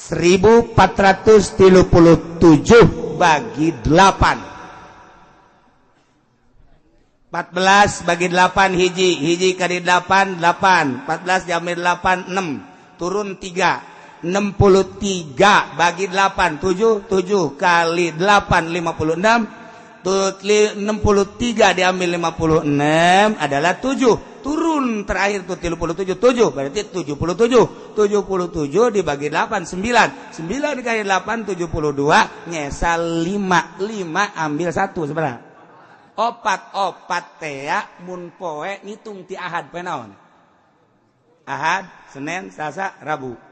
1437 bagi 8. 14 bagi 8 hiji, hiji kali 8 8, 14 diambil 8 6, turun 3. 63 bagi 8 7, 7 kali 8 56, 63 diambil 56 adalah 7, turun terakhir tuh 37, 7 berarti 77, 77 dibagi 8 9, 9 dikali 8 72, nyesal 5, 5 ambil 1 sebenarnya. Opat opat tea mun poe ngitung ti Ahad poe naon? Ahad, Senin, Selasa, Rabu.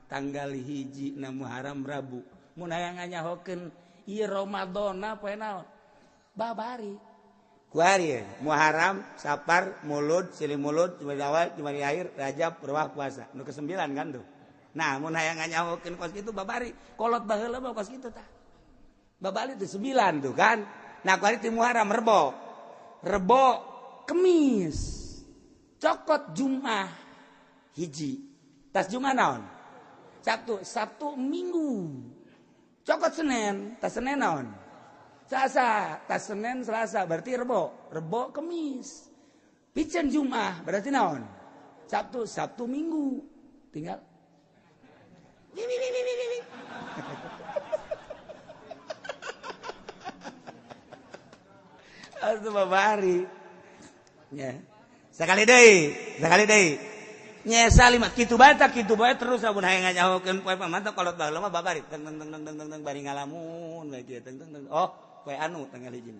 Tanggal hiji na Muharram Rabu. Mun hayang nganyahokeun ieu Ramadana poe naon? Babari. Kuari Muharram, Sapar, Mulud, Silih Mulud, Jumadil Awal, Jumadil Akhir, Rajab, Ruwah, puasa. Nu ke-9 kan tuh. Nah, mun hayang nganyahokeun kos kitu babari. Kolot baheula mah kos kitu tah. Babari tuh 9 tuh kan. Nah, kuari ti Muharram Rebo. Rebo Kemis. Cokot Jumat hiji. Tas Jumat naon? Sabtu, Sabtu Minggu. Cokot Senin, tas Senin naon? Selasa, tas Senin Selasa berarti Rebo, Rebo Kemis. Piceun Jumat berarti naon? Sabtu, Sabtu Minggu. Tinggal Aduh babari. Ya. Sekali deui, sekali deui. Nyesa lima kitu bae tak kitu bae terus lamun hayang nganyahokeun poe pamantau kolot baheula mah babari teng teng teng teng teng teng bari ngalamun bae kieu teng teng teng. Oh, poe anu tanggal hiji.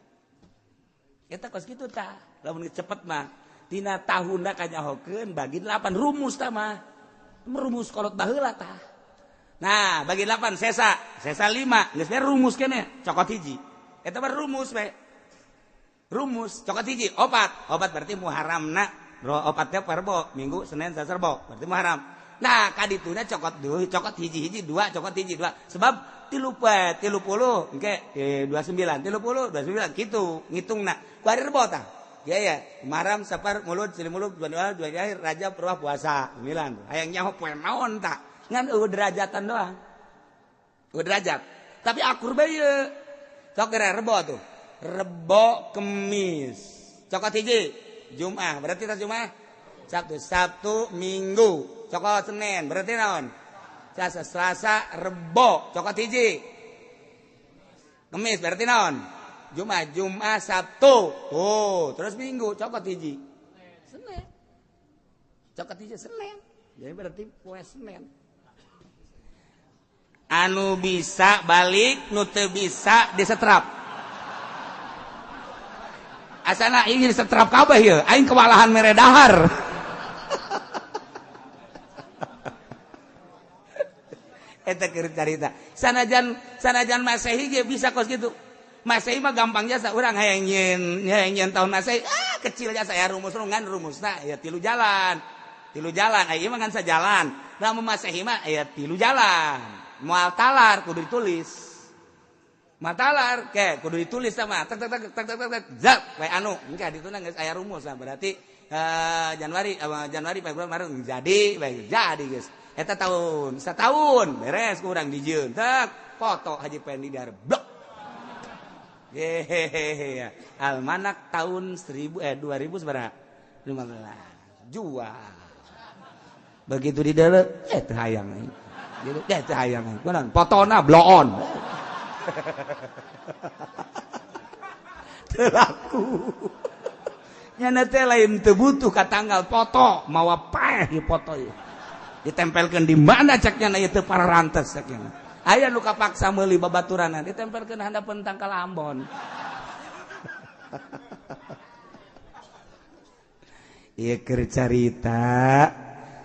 Eta kos kitu tah. Lamun cepet mah tina tahunna kanyahokeun bagi 8 rumus tah mah. Rumus kolot baheula tah. Nah, bagi 8 sesa, sesa 5, geus rumus keneh cokot hiji. Eta mah rumus we. Rumus cokot hiji opat, opat berarti Muharramna. Opatnya Rebo, Minggu, Senin, Selasa, Rebo, berarti Muharram. Nah, kadituna cokot dua, cokot hiji-hiji dua, cokot hiji dua. Sebab 30, engke 29, 30, 29 gitu ngitungna. Ku ari Rebo tah. Ya ya, Muharram, Sapar, Mulud, Silih Mulud, Jumadil Awal, Jumadil Akhir, Rajab, Ruwah, puasa 9. Hayang nyaho poe naon tah. Ngan eueuh derajatan doang. Eueuh derajat. Tapi akur bae ieu. Sok geura Rebo tuh. Rebo Kemis. Cokot hiji Jumat, berarti tas Jumat Sabtu, Sabtu, Minggu, cokot Senin, berarti naon? Selasa, Selasa, Rebo, cokot hiji Kemis, berarti naon? Jumat, Jumat, Sabtu, tuh, terus Minggu, cokot hiji Senin, cokot hiji Senin, jadi berarti poe Senin. Anu bisa balik, nu teu bisa disetrap. Asana ingin setrap kabeh ieu, aing kewalahan mere dahar. Eta keur carita. Sanajan Masehi ge bisa kos kitu. Masehi mah gampang jasa urang hayang nyieun tahun Masehi, ah kecil jasa ya rumus ngan rumusna ya 3 jalan. 3 jalan, aya mah ngan sajalan. Lamun Masehi mah aya 3 jalan. Moal talar kudu ditulis. Matalar ke kudu ditulis sama tek tek tek tek tek tek zap we anu engke dituna geus aya rumus lah berarti Januari Januari Februari Maret jadi bae jadi geus eta tahun setahun beres kurang dijieun tek foto Haji Pendi di blok hehehe almanak tahun 2015 jual begitu di dalam teu hayang gitu teu hayang kunaon fotona bloon telaku nyana teh lain teu butuh ka tanggal foto mawa paeh ieu foto ieu ditempelkeun di mana cek nyana ieu teu pararantes cek nyana aya nu kapaksa meuli babaturanna ditempelkeun handapeun tangkal Ambon ieu keur carita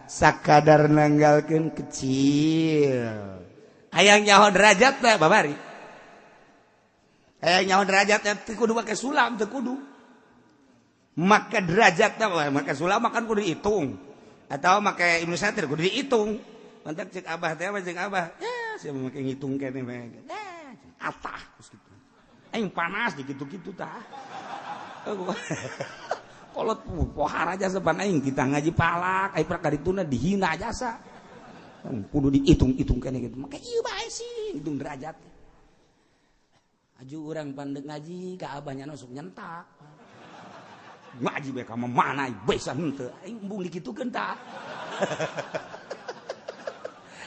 sakadar nanggalkeun kecil hayang nyaho derajat teh babari. Nyaho derajatnya teu kudu make sulam teu kudu. Make derajatna make sulam makan kudu dihitung. Atau make Ibnu Satir kudu dihitung. Mantap cek abah teh cek abah. Ya sia make ngitung keneh bae. Atah kos kitu. Aing panas di kitu-kitu tah. Kolot pohara jasa pan aing kita ngaji palak, aing prakadituna dihina jasa. Kudu dihitung-hitung kene gitu. Maka ieu bae sih hitung derajat. Aju urang pandek ngaji ka abahnya sok nyentak. Ngaji bae ka mana bisa henteu. Aing embung dikitukeun tah.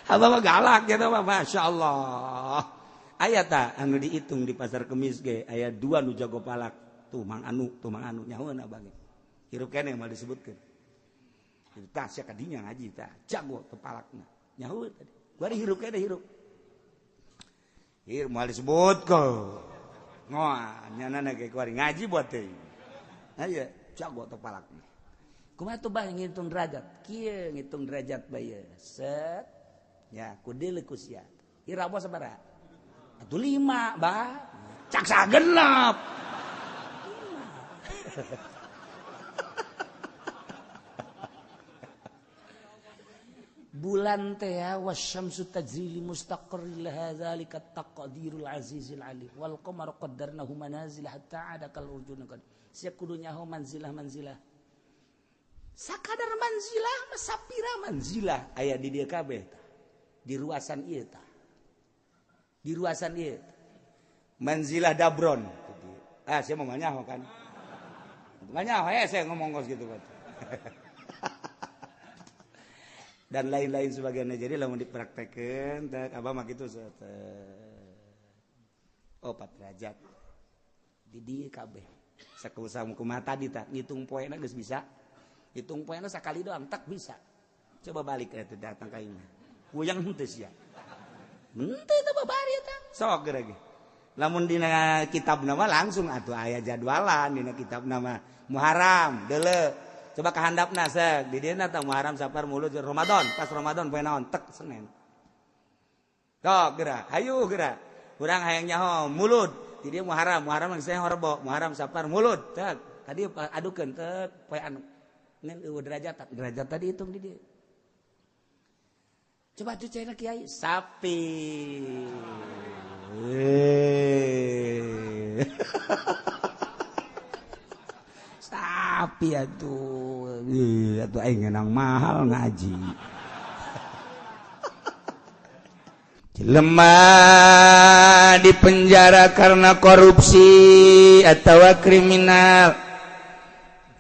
Abah mah galak gitu mah, masyaallah. Aya tah anu dihitung di pasar Kemis ge aya dua nu jago palak. Tuh mang anu nyahoeun abah ge. Hirup keneh moal disebutkeun. Itu tah sia kadinya ngaji tah jago teu palakna. Nyahoeun tadi. Bari hirup keneh hirup. Hirup moal disebutkeun. Ngoa nyana ge kuari ngaji buat teh. Aya jago teu palakna. Kumaha tuh bah ngitung derajat? Kieu ngitung derajat bae. Set. Ya, kudeuleu ku sia. Ira apa sabaraha? Atuh 5, bah. Cak sagenep. Bulan teh wasyamsu tajri li mustaqarrin laha zalika taqdirul azizil alim wal qamaru qaddarnahu manazil hatta ada kal urjun qad. Sia kudu nyaho manzilah manzilah. Sakadar manzilah mah sapira manzilah aya di dieu kabeh tah. Di ruasan ieu tah. Di ruasan ieu. Manzilah dabron. Ah, saya mau nyaho kan. Nyaho ya saya ngomong kos gitu kan. Dan lain-lain sebagainya. Jadi lamun dipraktekeun teh abah mah kitu oh 4 derajat. Di dieu kabeh. Sakusaha kumaha tadi tah ngitung poena geus bisa. Hitung poena sakali doang tak bisa. Coba balik eta datang ka imah. Kuyang henteu sia. Henteu teh babari eta. Sok geura ge. Lamun dina kitab nama langsung atuh aya jadwalan dina kitab nama Muharram deuleu. Coba kahandapna sek di dieuna tah Muharram Safar Mulud Ramadan, pas Ramadan poe naon tek Senin. Sok geura, hayu geura. Urang hayang nyaho Mulud, di dieu Muharram, Muharram geus Rebo, Muharram Safar Mulud tek. Tadi adukeun tek poe anu. Ngan eueuh derajat, derajat tadi hitung di dieu. Coba tuh cina kiai sapi. Sapi atuh. Atuh aing ngenang mahal ngaji. Jelema di penjara karena korupsi atau kriminal.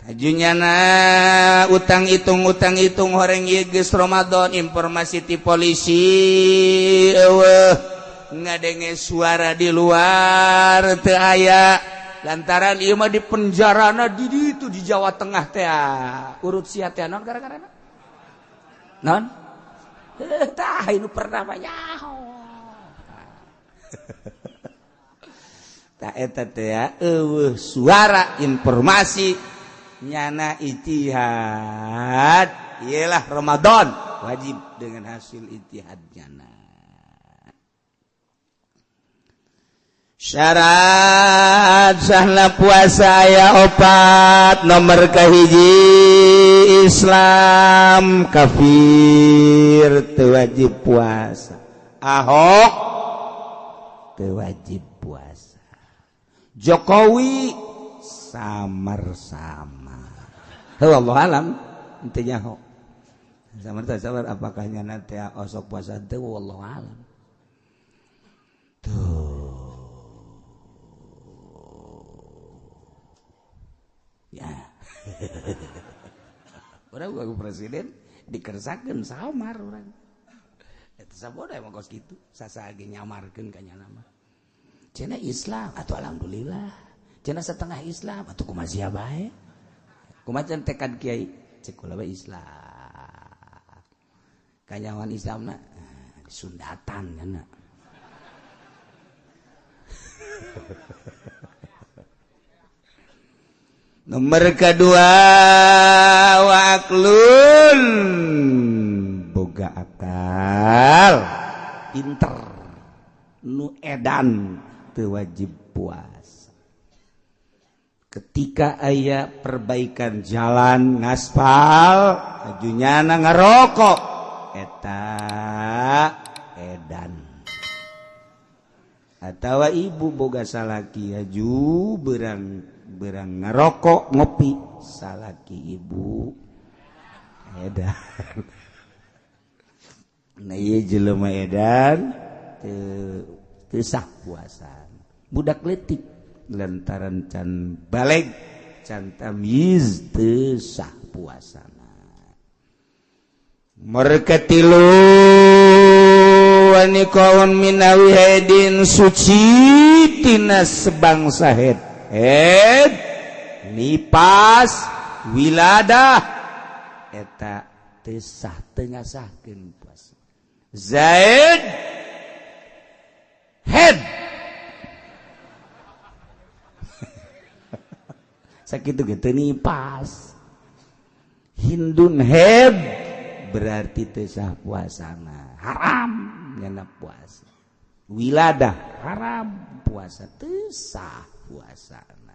Tajunyana utang hitung horeng ieu geus Ramadan informasi ti polisi eueuh ngadenge suara di luar teu aya lantaran ieu mah di penjarana di ditu di Jawa Tengah teh urut sia teh naon gara-gara naon tah nu pernah mah nyaho tah eta teh eueuh suara informasi nyana ijtihad ialah Ramadan wajib dengan hasil ijtihad nyana. Syarat sahna puasa aya 4, nomor kahiji Islam, kafir teu wajib puasa, Ahok teu wajib puasa, Jokowi samar-sama. Allah alam henteu nyaho. Samar samar apakah nyana teh osok puasa teu wallahu alam. Tuh. Ya. Urang ku presiden dikersakeun samar urang. Eta saboda emang kos kitu, sasa ge nyamarkeun ka nyana mah. Cenah Islam atuh alhamdulillah. Cenah setengah Islam atuh kumaha sia bae. Kumaha tekad kiai cek kula bae Islam. Kanyawan Islamna disundatan nya. Nomor kedua wa aklun boga akal pinter nu edan teu wajib puasa. Ketika aya perbaikan jalan ngaspal ajunyana ngarokok eta edan. Atawa ibu boga salaki aju berang ngerokok ngopi salaki ibu edan. Nah ieu jelema edan teu sah puasa. Budak leutik lantaran can baleg can tamyiz teu sah puasana. Mereka tilu wanikaun minawi haidin suci tina sebangsa haid. Haid nipas wiladah eta teu sah teu ngasahkeun puasa. Zaid head sakitu ge teu nipas. Hindun head berarti teu sah puasana, haram nyana puasa. Wiladah haram puasa, teu sah puasana.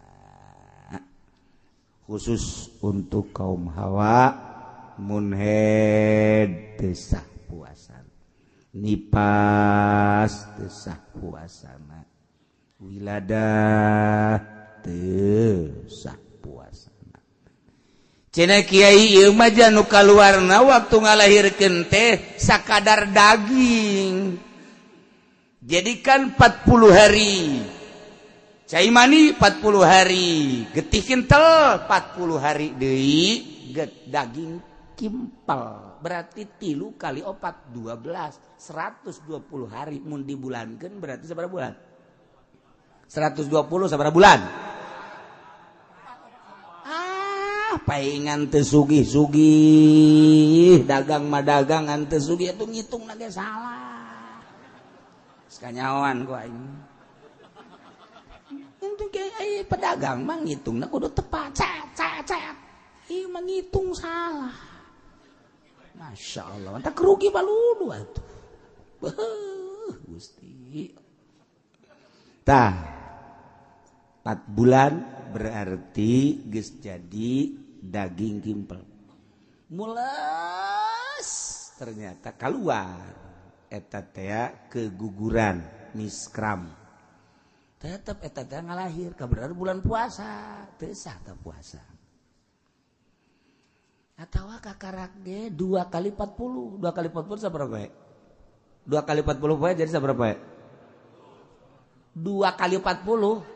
Khusus untuk kaum Hawa mun head teu sah puasa, nipas teu sah puasana, wiladah teu sah puasana. Cenah kiai ieu mah nu kaluarna waktu ngalahirkeun teh sakadar daging. Jadikan 40 hari. Cai mani 40 hari, getih kental 40 hari deui, daging kimpal. Berarti 3 kali 4 12, 120 hari mun dibulankeun berarti sabaraha bulan? 120 sabaraha bulan? Ah, paingan teu sugih-sugih, dagang mah dagangan teu sugih atuh ngitungna ge salah. Sakanyawan ku aing. Itu ge pedagang mah ngitungna kudu tepat, cet cet cet. Ieu mah ngitung salah. Masya Allah, entah kerugi baludu atuh. Beuh, Gusti. Tah, 4 bulan berarti geus jadi daging kimpel. Mules ternyata keluar eta teh keguguran miskram. Tetep eta teh ngalahir kabener bulan puasa, teu sah teh puasa. Atawa kakarak ge 2 kali 40, 2 kali 40 sabaraha poe? 2 kali 40 poe jadi sabaraha poe? 2 kali 40.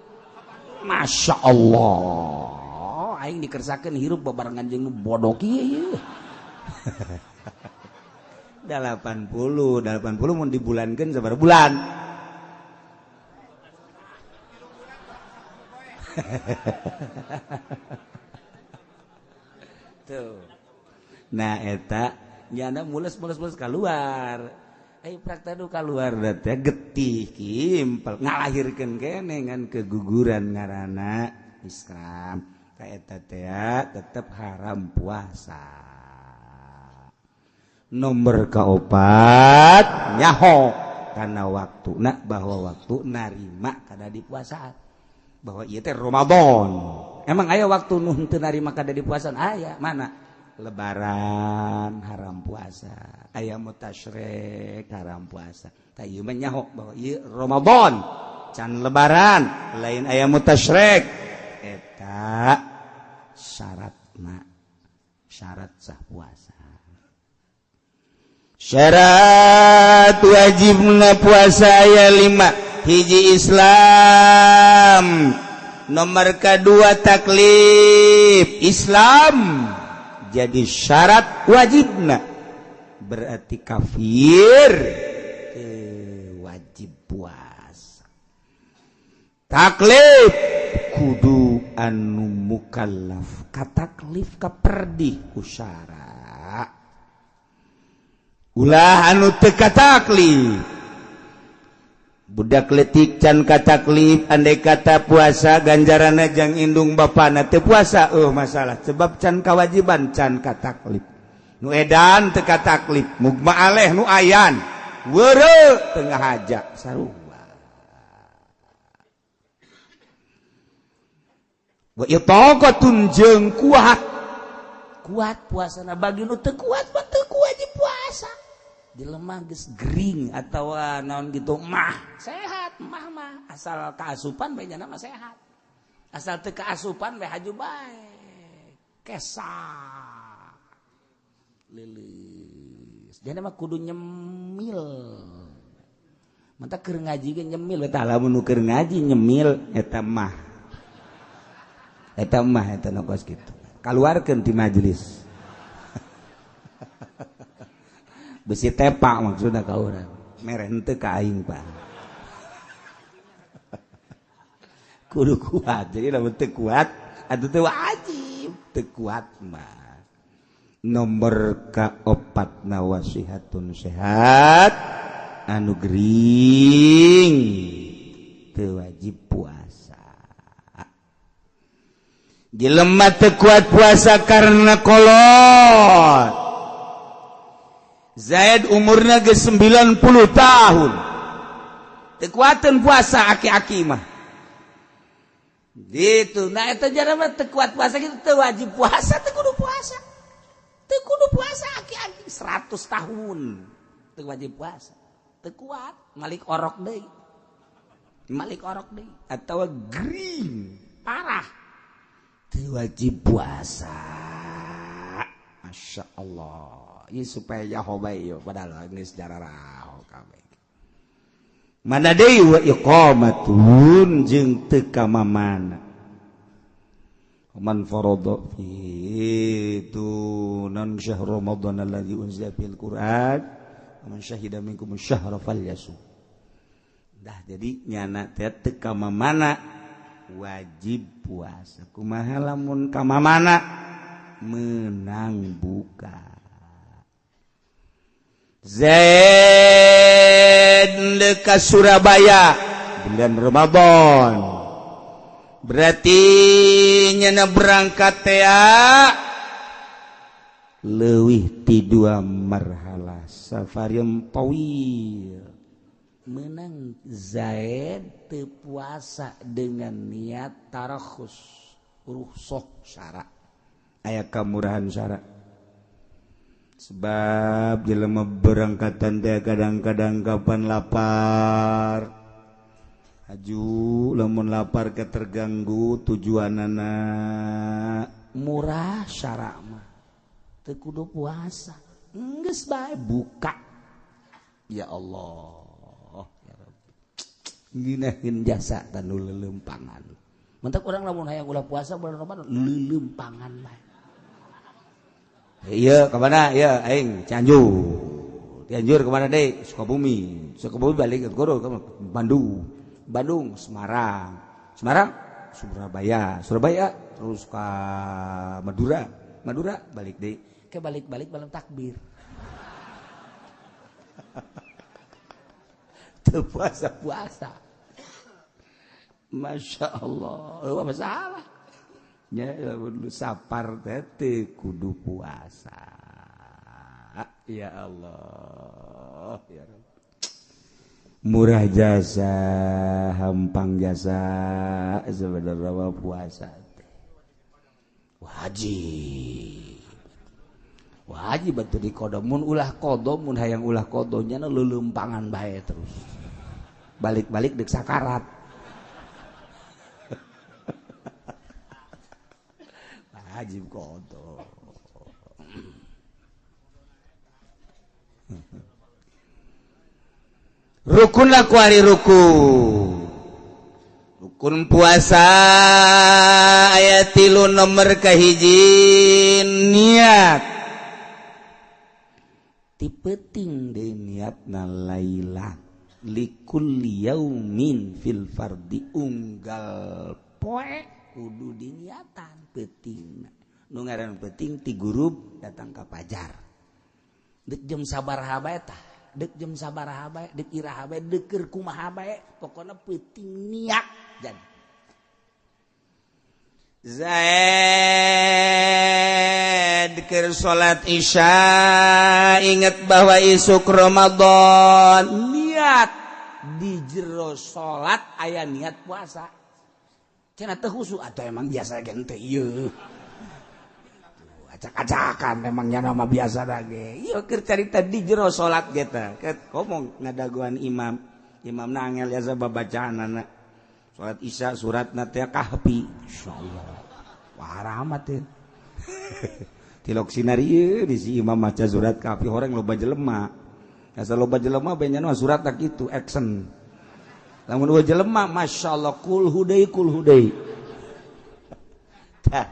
Masya Allah, aing dikersakeun hirup babarengan jeung nu bodoh kieu ieu. 80 mun dibulankeun sabaraha bulan? Tuh. Nah eta nyana mules-mules keluar. Ai praktek nu kaluar teh getih kimpel ngalahirkeun kene ngan keguguran ngaranna iskram. Ka eta teh tetep haram puasa. Nomor kaopat nyaho kana waktuna bahwa waktu narima kada dipuasaan. Bahwa ieu teh Ramadan. Emang aya waktu nu henteu narima kada dipuasaan? Aya, mana? Lebaran haram puasa, ayam tasyrik haram puasa. Tah ieu mah nyaho bahwa ieu Ramadan, can lebaran, lain ayam tasyrik. Eta syaratna, syarat sah puasa. Syarat wajibna puasa aya 5, hiji Islam, nomor kedua taklif Islam. Jadi syarat wajibna berarti kafir wajib puasa. Taklif kudu anu mukallaf, kataklif kaperdih ku syara. Ulah anu teu kataklif. Budak leutik can kataklif, andai kata puasa ganjaranna jang indung bapana teu puasa masalah sebab can kawajiban can kataklif. Nu edan teu kataklif, mugma aleh nu ayan weureu teu ngahaja sarua. Wa itaqatun jeung kuat. Kuat puasana bagi nu teu kuat mah teu wajib puasa. Jelema geus gering atawa naon gitu mah sehat mah mah asal kaasupan bae nya mah sehat. Asal teu kaasupan bae haju bae. Kesak. Lilis Jadi mah kudu nyemil. Mantap keur ngaji ge nyemil eta lamun nu keur ngaji nyemil eta mah. Eta mah eta nu kos kitu. Kaluarkeun ti majelis. Besi tepak maksudna ka urang. Mere henteu ka aing pak. Kudu kuat. Jadi lamun teu kuat atuh teu wajib, teu kuat mah. Nomor kaopat nawasihatun sehat anu gering teu wajib puasa. Jelema teu kuat puasa karena kolot. Zaid umurna geus 90 tahun. Teu kuateun puasa aki-aki mah. Gitu. Nah eta jelema teu kuat puasa kitu teu wajib puasa, teu kudu puasa. Teu kudu puasa aki-aki 100 tahun. Teu wajib puasa. Teu kuat, malik orok deui. Malik orok deui atawa gering, parah. Teu wajib puasa. Masya Allah. Ieu supaya jaho bae ieu padahal geus jararaho kabeh. Mana deui wa iqamatun jeung teu ka mamana. Man farada itu nan syahr Ramadan alladzi unzila fil Qur'an man syahida minkum syahra falyasum. Dah jadi nyana teh teu ka mamana wajib puasa. Kumaha lamun ka mamana meunang buka. Zaid ka Surabaya bulan Ramadan. Berarti nyana berangkat teh leuwih ti dua marhalah safarium tawil. Menang Zaid teu puasa dengan niat tarakhus rukhsah syara. Aya kamurahan syara. Sebab jelema berangkatan teh kadang-kadang kapan lapar. Aju lamun lapar keterganggu tujuanana murah syara mah. Teu kudu puasa. Geus bae buka. Ya Allah, ya Rabbi. Nginahin jasa tanu leuleumpangan. Mentak urang lamun hayang ulah puasa bulan Ramadan leuleumpangan bae. Iya, kemana? Iya, aing Cianjur. Cianjur kemana deh? Sukabumi. Sukabumi balik ke Goro, Bandung. Bandung, Semarang. Semarang, Surabaya. Surabaya terus ke Madura. Madura balik deh. Ke balik-balik malam takbir. Teu puasa-puasa. Masya Allah, apa masalah? Nya lamun sapar teh kudu puasa. Ya Allah, ya Rabb. Murah jasa, hampang jasa sebenarnya puasa teh. Wajib. Wajib atuh diqodo mun ulah qodho mun hayang ulah qodho nya leuleumpangan bae terus. Balik-balik deuk sakarat. Wajib qodho. Rukun lah kuari rukun. Rukun puasa ayat 3 nomor kahiji niat. Ti peuting deui niatna lailan likulli yaumin fil fardi unggal poe kudu diniatan peuting. Nu ngaran peuting ti gurub datang ka pajar. Deuk jam sabaraha bae tah, deuk jam sabaraha bae, deuk iraha bae, deuk keur kumaha bae, pokona peuting niat jadi. Zaid keur salat Isya ingat bahwa isuk Ramadan, niat di jero salat aya niat puasa. Cenah teu khusyuk atuh emang biasa ge henteu ieu. Acak-acakan memangnya nama biasa lagi. Ieu keur carita di jero salat ge teh. Komo ngadaguan imam. Imam na angel biasa babacaanana. Salat Isya suratna teh Kahfi. Insyaallah. Wah rahmat teh. Tilok sinar ieu di si imam maca surat Kahfi horeng loba jelema. Asa loba jelema benya mah surat tak kitu action. Lamun dua jelema masyaallah kul hudai kul hudai. Tah,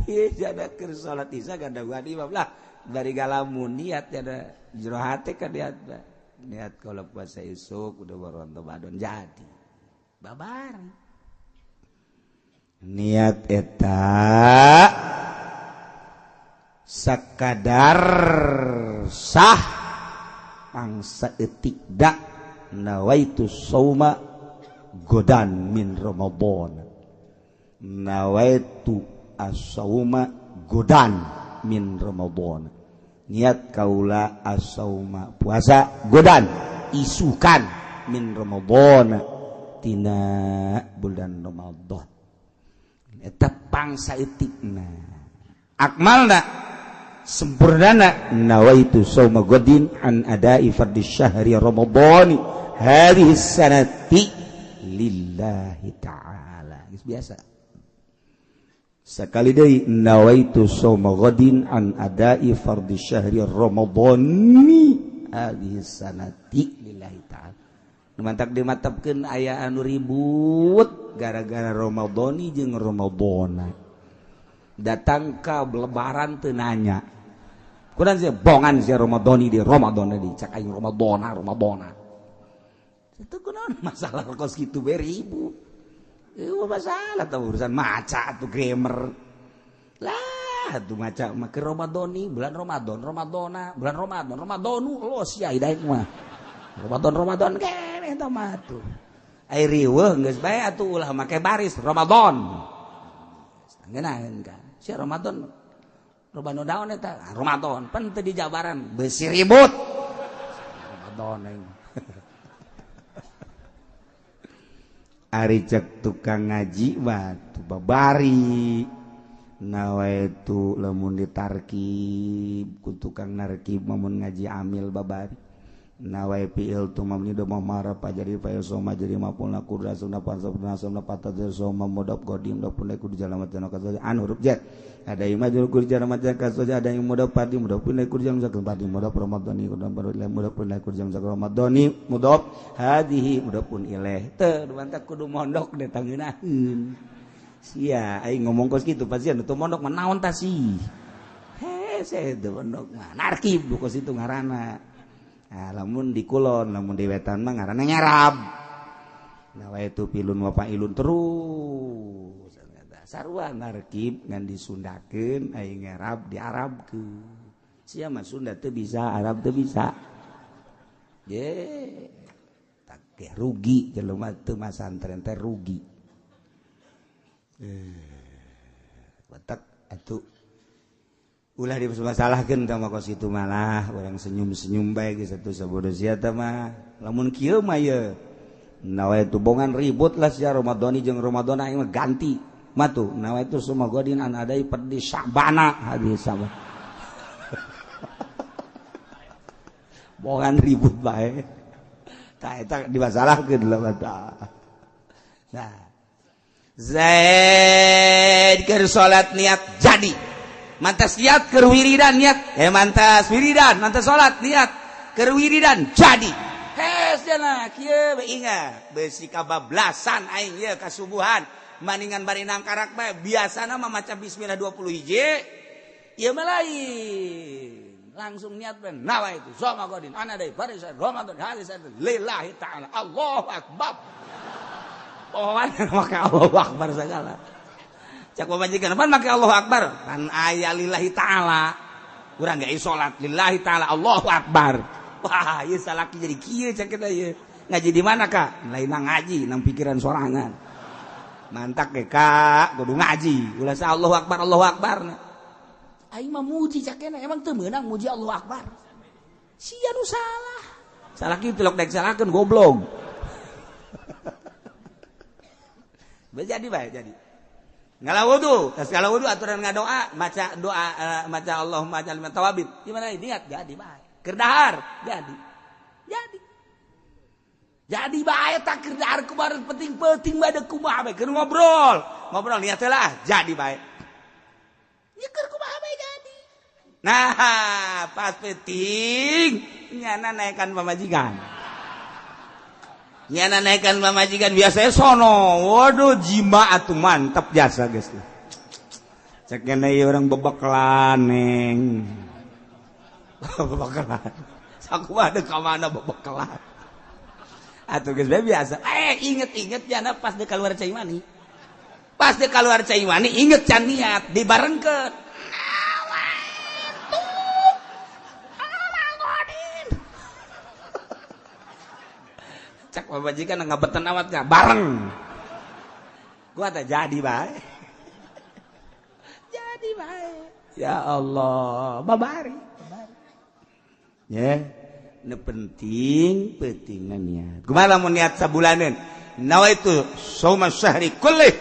ieu jada keur salat isya gadaguan imam lah bari galamun niat jada jero hate ka niat. Niat kalau puasa esuk udah baru Ramadan jadi. Babar. Niat eta sakadar sah pangsa etik da nawaitu sauma godan min Ramadan, nawaitu as-sauma godan min Ramadan, niat kaula as-sauma puasa godan isukan min Ramadan tina bulan Ramadan eta pangsa etikna akmalna sempurnana nawaitu sauma godin an adai fardhi syahri Ramadhani hadhihi sanati lillahi ta'ala. Geus biasa sekali deui nawaitu sauma godin an adai fardhi syahri Ramadhani hadhihi sanati lillahi ta'ala. Nu mantak dimatepkeun aya anu ribut gara-gara Ramadhani jeung Ramadhana datang ka lebaran teu nanya kurang sih bongan si Ramadhani di Ramadhani di cak aing Ramadhana Ramadhana itu kunaon masalah kos kitu we ribut ieu masalah tah urusan maca atuh grammar lah atuh maca mah ke Ramadhani bulan Ramadan Ramadhana bulan Ramadan Ramadhanu los ya hidaek mah Ramadan Ramadan keneh eta mah atuh ai riweuh geus bae atuh ulah make baris Ramadan ngeunaheun ka si Ramadan Ramadan daun eta Ramadan pan teu dijabaran beusi ribut Ramadan aing. Ari cek tukang ngaji mah tu babari nawaitu lamun ditarkib ku tukang narkib mun ngaji amil babari nawai fiil tu mamni do mamara pajari fa soma jadi mapulna kurasuna pansabna somna patadz soma mudab qadim do pun ku jalan matan kasoja an huruf jar ada yang maju ku jalan matan kasoja ada yang mudab padi mudab pun ku jalan zakat padi mudab ramadhani ku dan mudab pun ku jalan zakat ramadhani mudab hadhihi mudab pun ilaih teu mantak kudu mondok deh tangeunaheun sia aing ngomong kos kitu pasti anu teu mondok mah naon tah sih hese teu mondok mah narkib kos itu ngaranna. Nah, lamun di kulon, lamun di wetan mah ngaranna nyarab. Nah, itu pilun wa fa'ilun terus. Sarua narkib ngan disundakeun aing ngarab diarabkeun. Sia mah Sunda teu bisa, Arab teu bisa. Ye, tak rugi jelema teu masantren teh rugi. Batak atuh ulah dimasalahkeun tah mah kos kitu malah urang senyum-senyum bae geus atuh sabodo sia teh mah lamun kieu mah ye nawaitu bongan ribut lah sia Ramadhani jeung Ramadhana aing mah ganti mah tuh nawaitu sumagodin an adai perdi Sya'bana hadis sama bongan ribut bae tah eta dimasalahkeun lah mah. Nah Zaid keur salat niat jadi mantas niat keur wiridan niat mantas wiridan mantas salat niat keur wiridan jadi hes cenah kieu we ingat beusi kabablasan aing ieu kasubuhan maningan bari nangkarak bae biasana mah maca bismillah 20 hiji ieu mah lain langsung niat bae nawaitu soma qadin ana dai baris Ramadan hadis lillahi ta'ala Allahu akbar pohoan make Allahu akbar segala cak pamajikan pan make Allahu akbar pan aya lillahi ta'ala urang ge salat lillahi ta'ala Allahu akbar. Wah ieu salaki jadi kieu cak kita ieu ngaji di mana Kak lain ngaji nang pikiran sorangan mantak ge Kak kudu ngaji ulah sa Allahu akbar Allahu akbar aing mah muji cak kena emang teu meunang muji Allahu akbar sia nu salah salaki tilok daek salahkeun goblok. Jadi bae jadi ngala wudu, tas ngala wudu aturan ngadoa, maca doa maca Allahumma ij'alni minat tawabin. Gimana niat jadi bae. Keur dahar jadi. Jadi. Jadi bae tak keur dahar kumaha penting-penting bae deuk kumaha bae keur ngobrol. Ngobrol niat lah jadi bae. Nya keur kumaha bae jadi. Nah, pas penting nyana naikkan pamajikan. Nyana naikkan pamajikan biasanya sono. Waduh, jima atuh mantap jasa geus. Cek ngene ieu urang bebekelan neng. Bebekelan. Sakumaha deuk ka mana bebekelan. Atuh geus biasa. Inget-inget nyana pas deuk keluar cai mani. Pas deuk keluar cai mani inget can niat dibarengkeun. Cek pamajikan ngabetan amat gak bareng. Gua tak jadi bae. Jadi bae. Ya Allah, babari. Ya, nu penting pentingna niat. Kumaha lamun niat sabulaneun? Nawaitu shauma syahri kullih.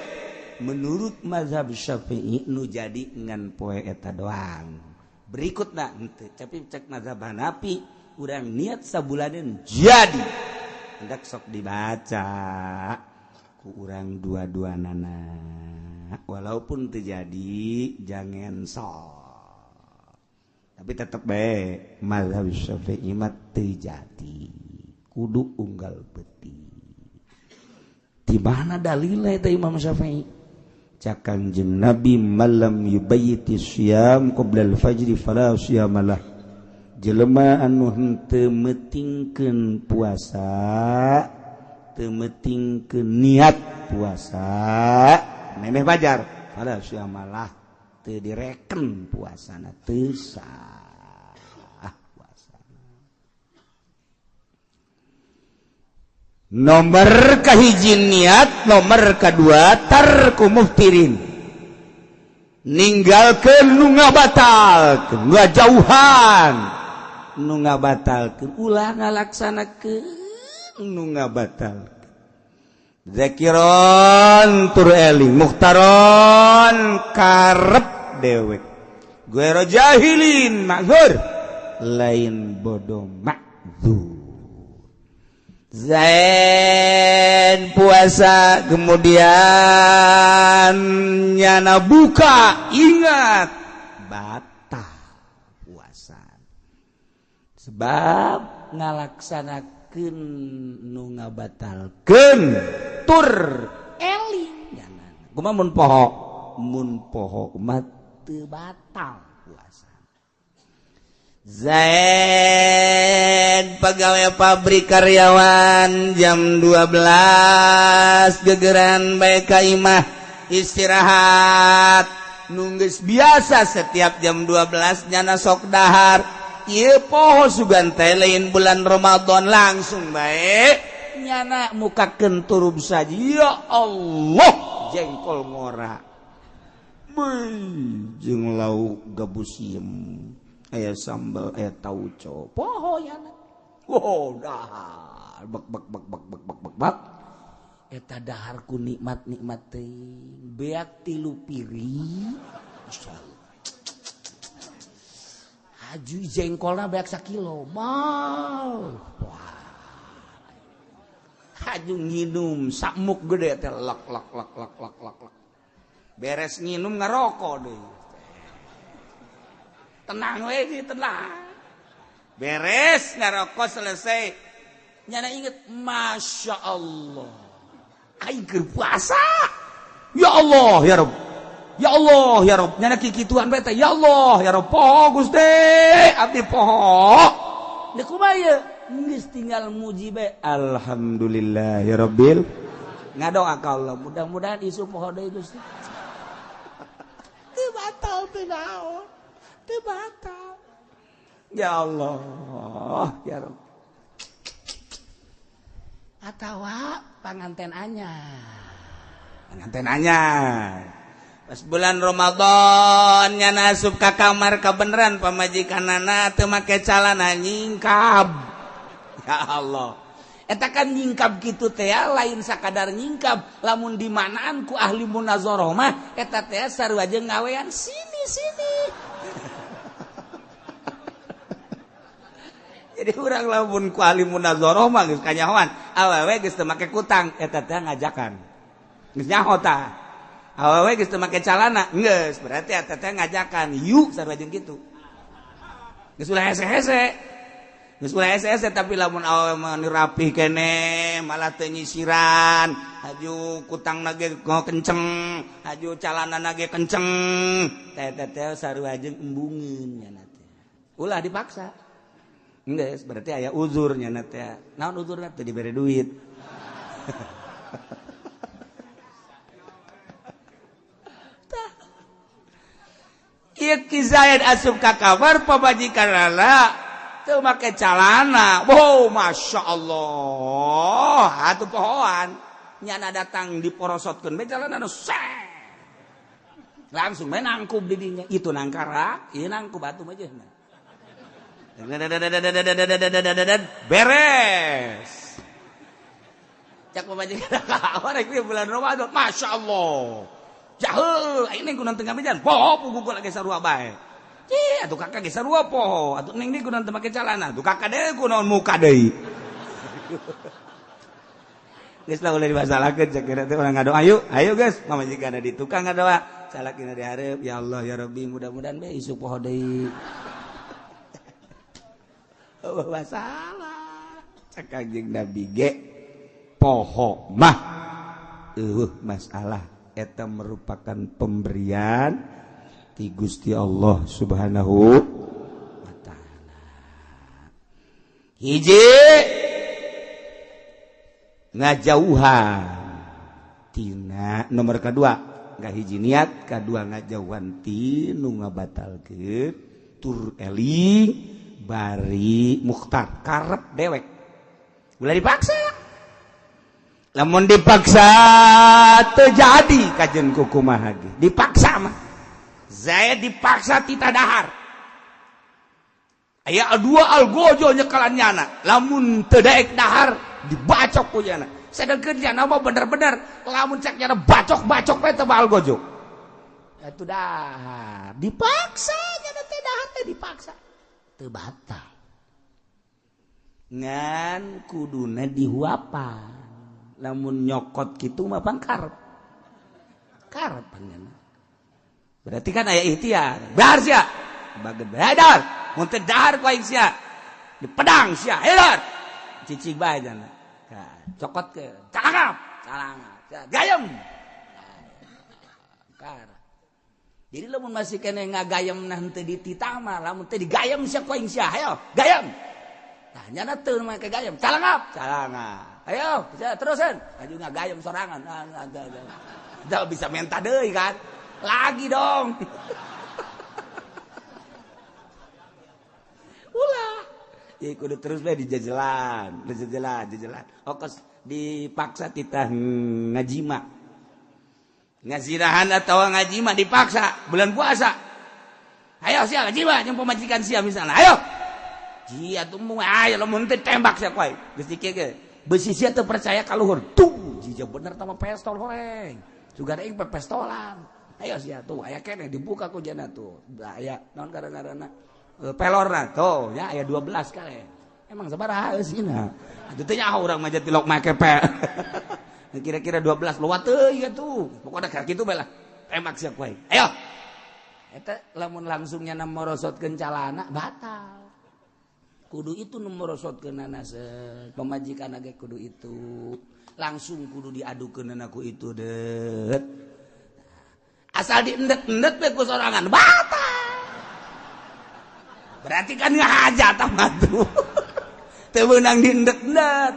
Menurut mazhab Syafi'i nu jadi ngan poe eta doang. Berikutna henteu, tapi cek mazhab Hanafi urang niat sabulaneun jadi. Hendak sok dibaca ku urang dua-dua nana walaupun terjadi jangan sok tapi tetep bae mazhab Syafi'i mah teu jadi kudu unggal beuti. Di mana dalilna eta Imam Syafi'i? Cak Kanjeng Nabi malam yubayyiti syiyam qabla al-fajri fala syiyamalah. Jelema anu henteu meutingkeun puasa, teu meutingkeun niat puasa, memeh fajar, fala syamalah, teu direken puasana, teu sah puasa. Nomor kahiji niat, nomor kadua tarku muftirin. Ninggalkeun nu ngabatalkeun, ngajauhan nu ngabatalkeun, ulah ngalaksanakeun nu ngabatalkeun. Zakiron tur eling, mukhtaron karep dewek. Guero jahilin ma'dzur, lain bodoh ma'dzur. Zain puasa kemudian nyana buka, ingat batal puasa. Sebab ngalaksanakeun nu ngabatalkeun tur eling nyana. Kumaha mun poho? Mun poho mah teu batal puasa. Zain pegawai pabrik karyawan jam 12 gegeran bae ka imah istirahat. Nunggus biasa setiap jam 12 nyana sok dahar. Ieu poho sugan teh lain bulan Ramadan langsung bae nyana mukakeun turub saja. Ya Allah, jengkol ngora. Beuh, jeung lauk gabus siem. Aya sambal, aya tauco. Poho nyana. Wow, dahar bek bek bek bek bek bek bek bek. Eta dahar ku nikmat-nikmat teuing. Beak 3 piring. Insyaallah. Aju jengkolna beak sakilo. Mal. Wah. Aju nginum sakmuk gede teh lek lek lek lek lek lek lek. Beres nginum ngarokok deui. Tenang we, tenang. Beres ngarokok selesai. Nyana inget, Masya Allah. Aing keur puasa. Ya Allah, ya Rabb. Ya Allah, ya Rabb. Nyana kikituan bae teh. Ya Allah, ya Rabb. Poho Gusti, abdi poho. Deuk kumaha ieu? Geus tinggal muji bae. Alhamdulillah ya Rabbil. Ngadoa ka Allah, mudah-mudahan isuk poho deui Gusti. Teu batal teu naon. Teu batal. Ya Allah, ya Rabb. Atawa panganten anyar. Panganten anyar. Pas bulan Ramadan nyana asup ka kamar kabeneran pamajikanana teu make calana nyingkab. Ya Allah. Eta kan nyingkab kitu teh lain sakadar nyingkab, lamun dimanaan ku ahli munazarah mah eta teh sarua jeung ngawean sini-sini. Jadi urang lamun ku ahli munazarah mah geus kanyahoan, awewe geus teu make kutang eta teh ngajakan. Geus nyaho tah. Awewe geus teu make calana, geus berarti eta teh ngajakan yuk sarua jeung kitu. Geus ulah hese-hese. Geus ulah hese-hese tapi lamun awewe mah rapih keneh malah teu nyisiran, haju kutangna ge kenceng, haju calanana ge kenceng. Teh teh teh sarua jeung embungeun nya teh. Ulah dipaksa. Geus berarti aya uzur nya teh. Naon uzurna teh dibere duit. Ieu Ki Zaid asup ka kamar pamajikanana teu make calana. Wow, Masya Allah. Atuh pohoan. Nyana datang diporosotkeun be calana nu langsung we nangkub di dinya. Itu nangkarak, ieu nangkub atuh mah jeung. Beres. Cak pamajikan ka kamar rek bulan Ramadan. Masya Allah. Jahul, aing neng kunaon teu ngabejan. Poho puguh lagi sarua bae. Cih, atuh kakak ge sarua poho. Atuh neng deui kunaon teu make calana. Atuh kakak deui kunaon muka deui. Geus lah ulah dimasalahkeun cek kira teh urang ngadoa yuk. Ayo geus, pamajikan di tukang ngadoa. Salakina di hareup, ya Allah ya Rabbi mudah-mudahan bae isuk poho deui. Eueuh masalah. Cek Kanjeng Nabi ge poho mah eueuh masalah. Eta merupakan pemberian ti Gusti Allah Subhanahu wa taala. Hiji ngajauhan tina nomor kedua ngahiji niat, kadua ngajauhan ti nu ngabatalkeun tur eling bari mukhtar karep dewek. Ulah dipaksa. Lamun dipaksa terjadi kajen kukumaha ge. Dipaksa mah. Zaid dipaksa tita dahar. Aya dua algojo nyekalan nyana. Lamun teu daek dahar dibacok ku nyana. Sedengkeun nyana mah bener-bener lamun cek nyana bacok-bacok we teu algojo. Atuh dahar dipaksa nyana teh dahar teh dipaksa. Teu batal. Ngan kuduna dihuapan. Lamun nyokot gitu mah pang karep. Karep panjana. Berarti kan aya ikhtiar. Dahar sia. Bageun dahar. Mun teu dahar ku aing sia. Di pedang sia. Hayo dahar. Cicing bae jana. Cokot ke. Calangap. Calangap. Gayem. Kar. Jadi lamun masih kene ngagayem nah henteu dititah mah lamun teu digayem sia ku aing sia. Hayo, gayem. Tah nyana teu make gayem. Calangap. Calangap. Ayo, bisa terusin. Maju ngagayem sorangan. Udah bisa minta deui kan. Lagi dong. Ulah. Ya kudu terus bae dijajalan, dijajalan, jajalan. Okos dipaksa titah ngajima. Ngazirahan atau ngajima dipaksa bulan puasa. Ayo sia ngajima jeung pamajikan sia misalnya. Ayo. Jia tuh ayo lamun teu tembak sia koe. Geus dikieu ge. Besi sia teu percaya ka luhur. Tuh, jija bener tama pestol horeng. Sugan aing pestolan. Ayo sia tuh aya keneh dibuka ku jana tuh. Aya naon ngaranna pelorna tuh ya aya 12 kali. Emang sabaraha eusina. Atuh teh nyaho urang mah tilok make pe. Kira-kira 12 lewat teuing atuh. Pokona kitu bae lah. Tembak sia ku aing. Ayo. Eta lamun langsung nyana morosotkeun calana batal. Kudu itu nomorosotkeunana pamajikan ge kudu itu langsung kudu diadukeunana ku itu det asal diendet-endet we ku sorangan batal berarti kan ngahaja tah mah tuh teu meunang diendet-endet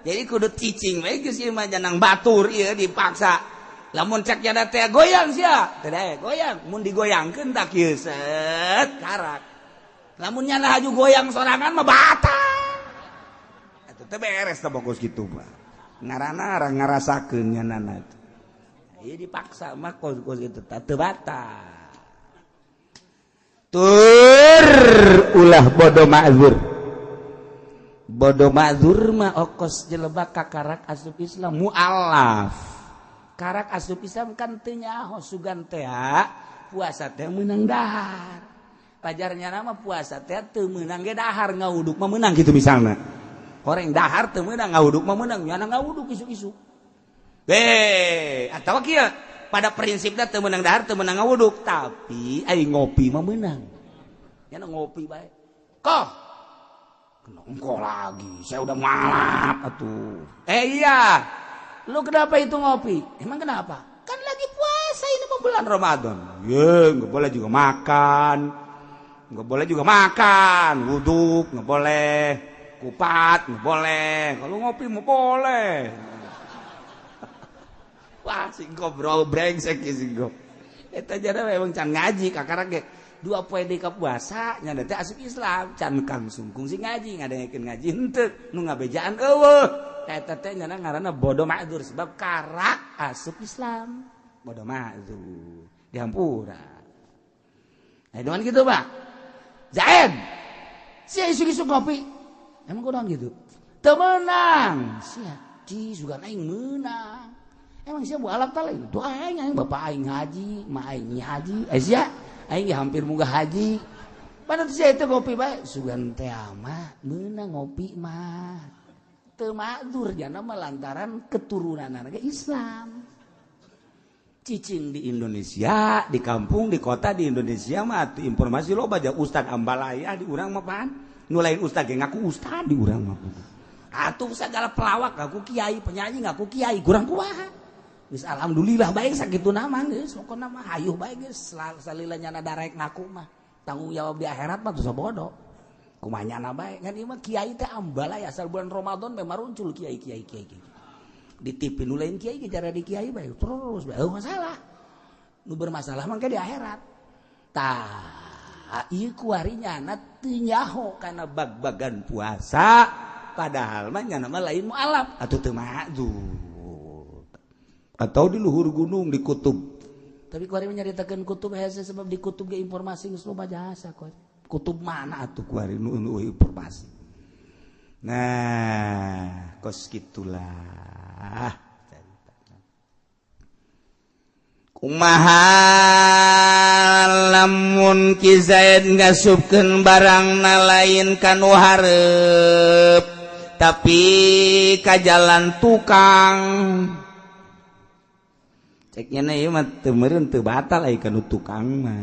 jadi kudu cicing we geus ieu mah janang batur ieu dipaksa lamun cek jana teh goyang sia teh goyang mun digoyangkeun tak kieu set karak. Lamun nyana haju goyang sorangan mah batal. Atuh teh beres teh bagus kitu mah. Ngaranna ngarasakeun nyanana teh. Ieu dipaksa mah kos-kos kitu teh teu batal. Tur ulah bodoh ma'zur. Bodoh ma'zur mah okos jelema kakarak asup Islam mualaf. Karak asup Islam kan teu nyaho sugan teh puasa teh meunang dahar. Pajarnya nama puasa teh teu meunang ge dahar ngawuduk mah meunang kitu misalna. Horeng dahar teu meunang ngawuduk mah meunang nyana ngawuduk isuk-isuk. Atawa kieu pada prinsipna teu meunang dahar teu meunang ngawuduk tapi ai ngopi mah meunang. Nyana ngopi bae. Kok engkau lagi, saya udah malap atuh. Iya, lu kenapa itu ngopi? Emang kenapa? Kan lagi puasa ini mau bulan Ramadan. Ya, nggak boleh juga makan. Nggak boleh juga makan, wuduk nggak boleh, kupat nggak boleh. Kalau ngopi mau boleh. Wah, singkop bro, brengsek singkop. Eta jada memang can ngaji kakara ge. 2 poe deui ka puasa nya teh asup Islam can kang sungkung sing ngaji ngadengekeun ngaji henteu nu ngabejaan eueuh eta teh nya ngaranna bodoh ma'dzur sebab karak asup Islam bodoh ma'dzur dihampura. Nah dengan gitu Pak Zaid sia isuk-isuk ngopi emang kunaon gitu teu meunang sia di sugan aing meunang emang sia mualaf ta lain tuh aing aing bapak aing haji ma aing haji sia aing hampir munggah haji. Padahal sia itu ngopi bae sugan teh mah meunang ngopi mah. Teu ma'dzur jana mah lantaran keturunanna ge Islam. Cicing di Indonesia, di kampung, di kota di Indonesia mah atuh informasi loba ja ustad ambalaya di urang mah pan. Nu lain ustad ge ngaku ustad di urang mah. Atuh segala pelawak ngaku kiai, penyanyi ngaku kiai, kurang kumaha. Geus alhamdulillah bae sakitu nama geus pokona mah hayuh bae geus salila nyana darek ngaku mah tanggung jawab di akhirat mah teu bodoh kumaha nyana bae ngan ieu mah kiai teh ambalaya asal bulan Ramadan mah maruncul kiai kiai kiai di TV nu lain kiai ge cara di kiai bae terus bae eueuh masalah nu bermasalah mah ke di akhirat tah ieu kuari nyana teu nyaho kana bag-bagan puasa padahal mah nyana mah lain mualaf atuh teu ma'dzur atau di luhur gunung di kutub. Tapi kuari menyaritakeun kutub hese sebab di kutub ge informasi geus loba jasa kuari. Kutub mana atuh kuari nu informasi. Nah, kos kitulah. Kumaha lamun Ki Zaid ngasupkeun barangna lain ka nu hareup tapi ka jalan tukang. Ceknya na ieu mah teu meureun teu batal ai ka nu tukang mah.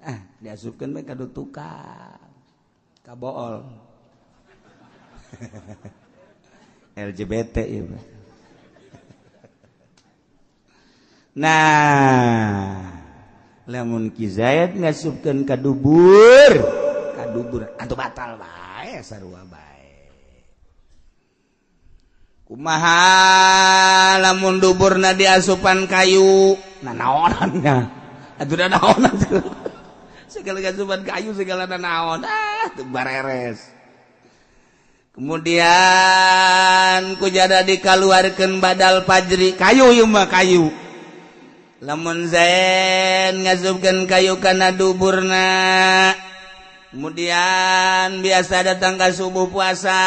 Ah, diasupkeun bae ka nu tukang. Ka bool. LGBT ieu mah. Nah, lamun Ki Zaid ngasupkeun ka dubur atuh batal bae sarua bae. Kumaha lamun duburna diasupan kayu nanaonan nya atuh nanaonan segala asupan kayu segala nanaon ah teu bareres. Kemudian kujada dikaluarkeun badal fajri kayu ieu mah kayu lamun Zain ngasupkeun kayu kana duburna kemudian biasa datang ke subuh puasa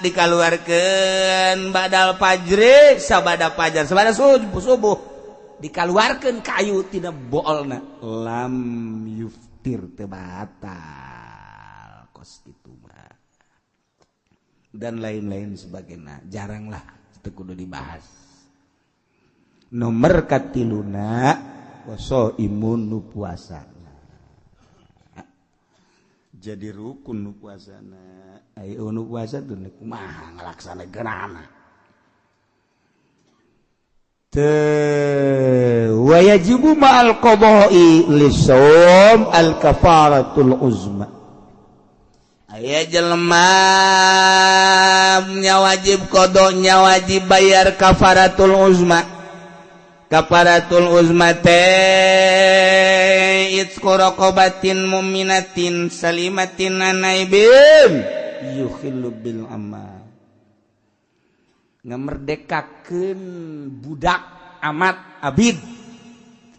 dikaluarkeun badal fajri sabada fajar sabada subuh dikaluarkeun kayu tina boolna lam yuftir teu batal kos kitu mah dan lain-lain sebagainya jaranglah teu kudu dibahas. Nomor katiluna waso imun nu puasa jadi rukun nu puasana ayo nu puasa tuh kumaha ngalaksanakeunana teu wajibu ma'al qada'i lisawm al kafaratul uzma aya jelema nya wajib qada nya wajib bayar kafaratul uzma. Kafaratul uzma teh itqu raqabatin mu'minatin salimatin anaibin yukhillu bil amal ngamerdekakeun budak amat abid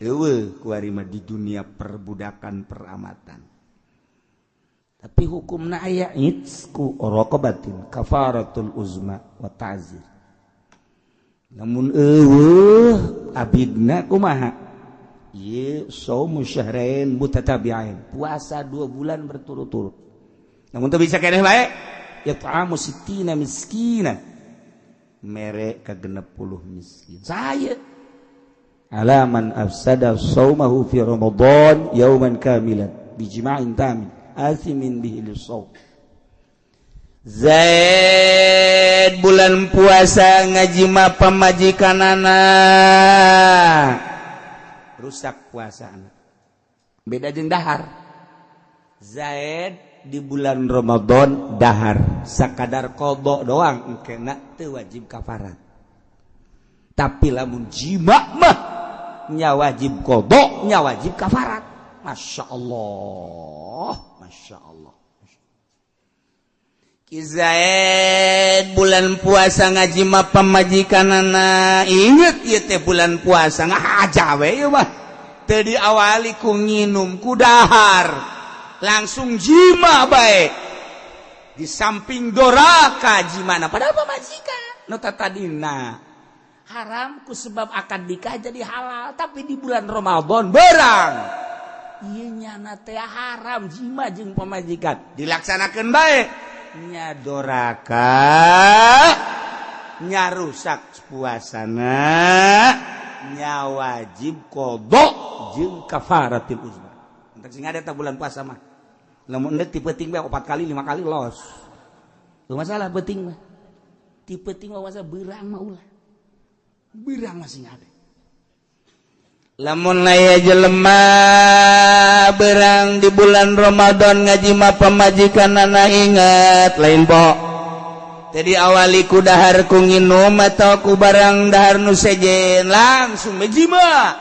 eueuh kuari mah di dunia perbudakan peramatan tapi hukumna aya itqu raqabatin kafaratul uzma wa ta'zir. Namun eueuh abidna kumaha ieu saumu syahrain mutatabi'ain puasa 2 bulan berturut-turut namun teu bisa keneh bae yat'amu sittina miskina mere ka 60 miskin saya ala man afsada saumahu fi ramadan yauman kamilan bijima'in tamin Asimin bihi lisaw. Zaid bulan puasa ngajima pamajikanana rusak puasana. Beda jeung dahar. Zaid di bulan Ramadan dahar sakadar qada doang engkena teu wajib kafarat. Tapi lamun jima mah nya wajib qada, nya wajib kafarat. Masya Allah, Masya Allah. Zaid bulan puasa ngajima pamajikanana inget ieu teh bulan puasa ngahaja we ieu mah teu diawali ku nginum ku dahar langsung jima bae di samping doraka jimana padahal pamajikan nu tadina haram ku sebab akad nikah jadi halal tapi di bulan Ramadan berang ieu nyana teh haram jima jeung pamajikan dilaksanakeun bae nya doraka nya rusak puasana nya wajib qada jeung kafaratil uzma. Entek sing ada ta bulan puasa mah lamun endek ti peuting bae 4 kali 5 kali los. Teu masalah peuting mah. Ti peuting mah masa beurang mah ulah. Beurang mah sing ada. Lamun aya jelema berang di bulan Ramadan ngajima pamajikanana ingat lain po tadi awali ku dahar ku nginum atau ku barang dahar nu sejen langsung ngajima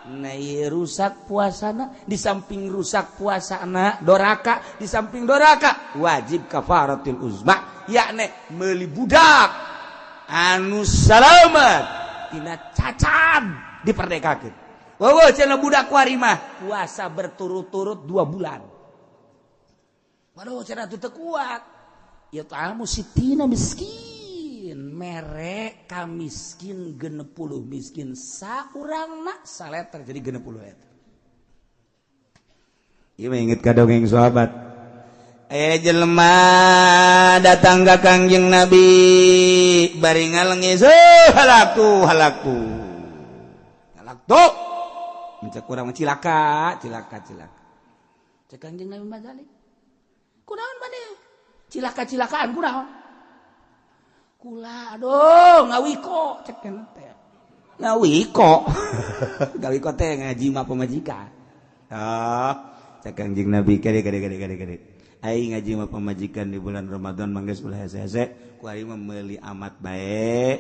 nah ieu rusak puasana di samping rusak puasana doraka di samping doraka wajib kafaratul uzma yakni meuli budak anu salamat tina cacat diperdekakeun. Wow, cenah budak kuari mah puasa berturut-turut 2 bulan. Waduh, cenah teu kuat. Ya ta'amu sitina miskin, mere ka miskin 60 miskin saurangna saleter jadi 60 eta. Ieu mah inget ka dongeng sahabat. Aya jelema datang ka Kangjeng Nabi bari ngalengis, halaktu halaktu. Halaktu. Mencek kurang cilaka, cilaka, cilaka. Cek Kangjeng Nabi Mazali. Kunaon maneh? Cilaka-cilakaan kunaon? Kula aduh ngawiko cek teh. Ngawiko. Ngawiko teh ngaji mah pamajikan. Ah, cek Kangjeng Nabi kade kade kade kade kade. Aing ngaji mah pamajikan di bulan Ramadan mangga ulah hese-hese, ku aing mah meuli amat bae.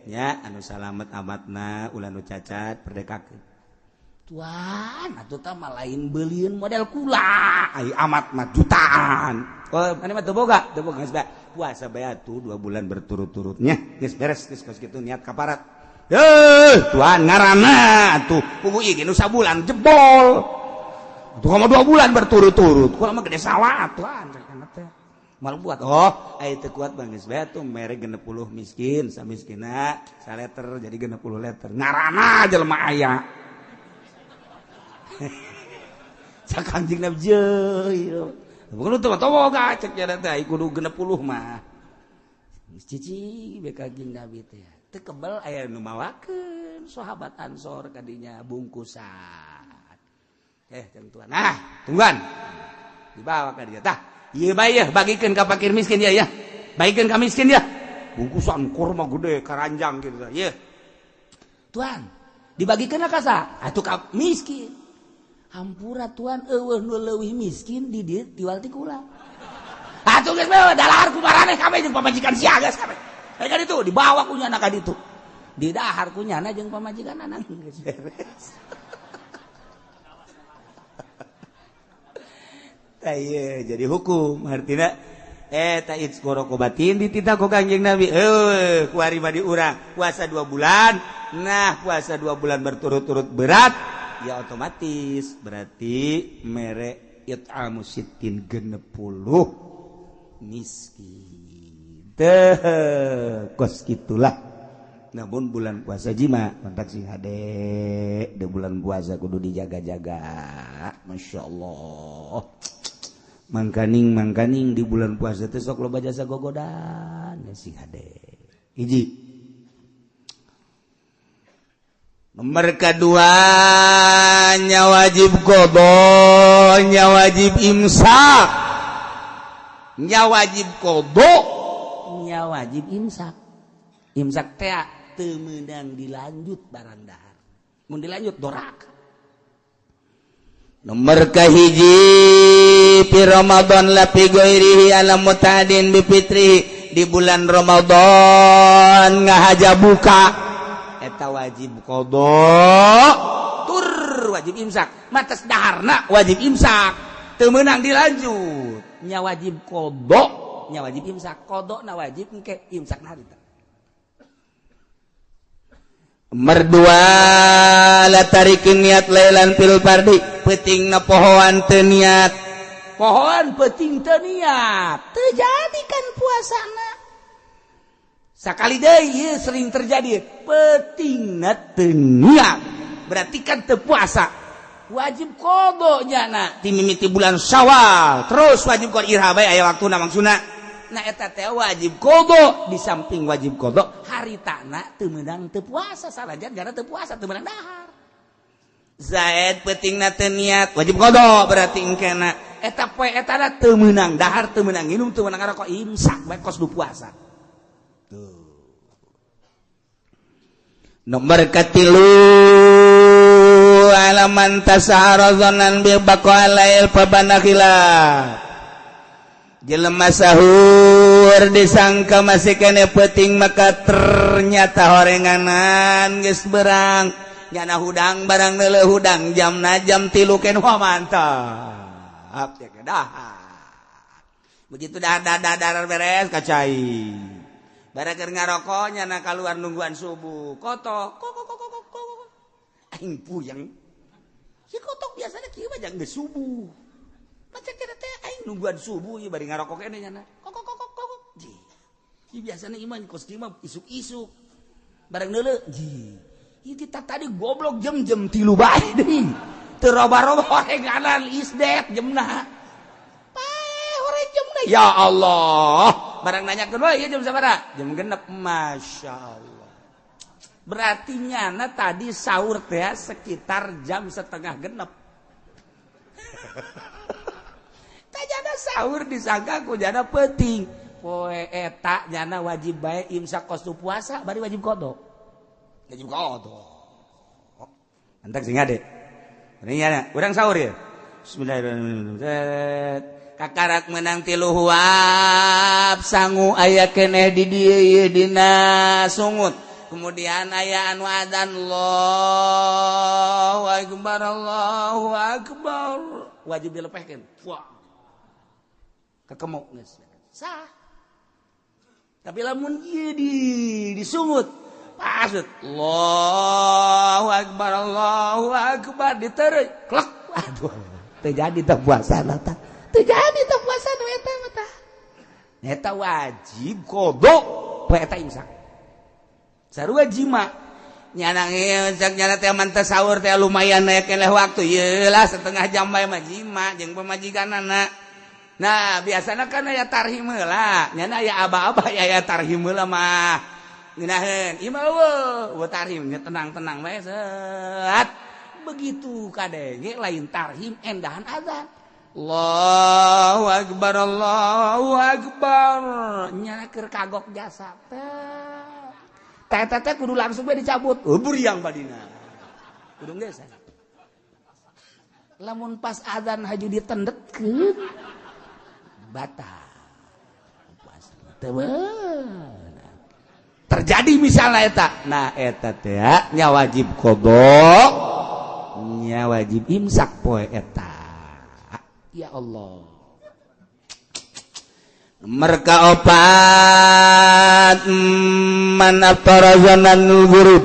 Nya anu salamet amatna ulah nu cacat perdekakeun. Tuan atuh tah mah lain beulieun model kula ai amat mah jutaan. Oh, maneh mah teu boga, teu boga geus bae. Puasa bae atuh 2 bulan berturut-turutnya geus beres geus kos kitu niat kaparat. Heuh, tuan ngaranna atuh kudu ieu ge nu sabulan jebol. Atuh mah 2 bulan berturut-turut. Kula mah gede sawah tuan teh. Mal buat oh, ai teu kuat mah geus bae atuh mere 60 miskin, samiskina saleter jadi 60 liter. Ngaranna jelema aya. Cak Kangjeng Nabi jeuh. Bukan teu boga cek nya teh kudu 60 mah. Cici be Kangjeng Nabi teh. Teu kebel aya nu mawakeun sahabat Ansor kadinya bungkusan. Tentuan. Nah, tungguan. Dibawa ka dieu tah. Ieu bae yeuh bagikeun ka fakir miskin ya ya. Bagikeun ka miskin ya. Bungkusan kurma gede karanjang gitu tah. Ieu. Tuan, dibagikeun ka saha? Atuh ka miskin. Hampura tuan eueuh nu leuwih miskin di dieu tiwal ti kula. Atuh geus bae dalahar ku maraneh kabeh jeung pamajikan sia geus kabeh. Ka ditu dibawa ku nyana ka ditu. Didahar ku nyana jeung pamajikan anak geus beres. Tah ieu jadi hukum artina eta itskorokobatin dititah ku Kangjeng Nabi. Kuari mah di urang puasa 2 bulan. Nah, puasa 2 bulan berturut-turut berat ya otomatis berarti mere it'amu sittin 60 miskin. Teh kos gitulah. Namun bulan puasa jima kontak sing hade de bulan puasa kudu dijaga-jaga. Masya Allah. Mangkaning mangkaning di bulan puasa teh sok loba jasa gogodan sing hade. Hiji. Nomor kedua nya wajib qadha, nya wajib imsak. Nya wajib qadha, nya wajib imsak. Imsak teh teu meunang dilanjut barang dahar. Mun dilanjut doraka. Nomor kahiji fi Ramadan la fi ghairihi ala mutadin bi fitri, di bulan Ramadan ngahaja buka eta wajib qadha tur wajib imsak. Matas daharna wajib imsak, teu meunang dilanjut. Nya wajib qadha, nya wajib imsak. Qadha na wajib engke, imsak na harita. Merdua la tarikin niat lailan fil fardi, peuting na pohoan teu niat, pohoan peuting teu niat, teu jadi kan puasana. Sakali deui ieu sering terjadi, peutingna teu niat, berarti kan teu puasa, wajib qadha nyana ti mimiti bulan Syawal terus wajib qadha. Iraha bae aya waktuna maksudna. Nah, eta teh wajib qadha. Di samping wajib qadha, haritana teu meunang teu puasa, sanajan gara teu puasa teu meunang dahar. Zaid peutingna teu niat, wajib qadha berarti engkena. Eta poe eta teu meunang dahar, teu meunang nginum, teu meunang ngarokok, imsak bae kos du puasa tuh. Nomor katilu alaman tasahara dhannan bi baqa lail fabana khilaf. Jelema sahur disangka masih kene peuting, maka ternyata horenganan geus berang, nyana hudang barang neuleuh hudang jamna jam 3 ken. Wah, mantap ya, dahar. Begitu dah dah dah beres kacai barang keur ngarokok, nyana keluar nungguan subuh, kotok kok kok kok kok kok. Aing puyeng si kotok, biasanya kieu mah jangan geus subuh. Macam kira teh aing nungguan subuh ieu bari ngarokok keneh, nyana kok kok kok kok kok. Ji, ieu biasana iman kos kieu mah isuk-isuk barang neuleuh. Ji, ieu kita tadi goblok jam-jam 3 bae deui teu roba-roba horenganan isdet jamna pae horeng jamna. Ya Allah, barang nanyakeun we, ieu jam sabaraha? Jam 6. Masya Allah, berarti nyana tadi sahur teh sekitar jam 5.30. Jana sahur disangka ku jana peuting. Poe eta jana wajib bae imsak kos tu puasa, bari wajib qadha. Wajib qadha. Antak sing ade. Ini ya, urang sahur ya. Bismillahirrahmanirrahim. Kakarak menang 3 huap sangu aya keneh di dieu ieu dina sungut. Kemudian aya anu adzan, Allahu akbar, Allahu akbar. Wajib dilepehkeun. Wah. Kekemuk geus sah. Tapi lamun ieu di disungut pasut Allahu akbar, Allahu akbar, diteureuy klek, aduh, teu jadi teh puasana tah, teu jadi teh puasana eta mah tah. Eta wajib qadha poe eta, imsak sarua jima. Nyana imsak, nyana teh man teh sahur teh lumayan aya keneh waktu ieu lah, setengah jam bae mah jima jeung pamajikanana. Nah, biasanya kan aya tarhim heula. Nyana aya aba-aba aya tarhim heula mah. Ngeunaheun, ieu mah eueuh, tarhim nya tenang-tenang bae set. Begitu kadenge lain tarhim, endahan azan. Allahu akbar, Allahu akbar. Nyana keur kagok jasa teh. Teh teh teh kudu langsung bae dicabut. Oh, buriang badina. Kudu geus. Lamun pas azan haju ditendetkeun batal puasa, teu terjadi misalnya eta. Nah, eta teh nya wajib qadha, nya wajib imsak poe eta. Ya Allah. Mereka opat man aftara zanan ghurub,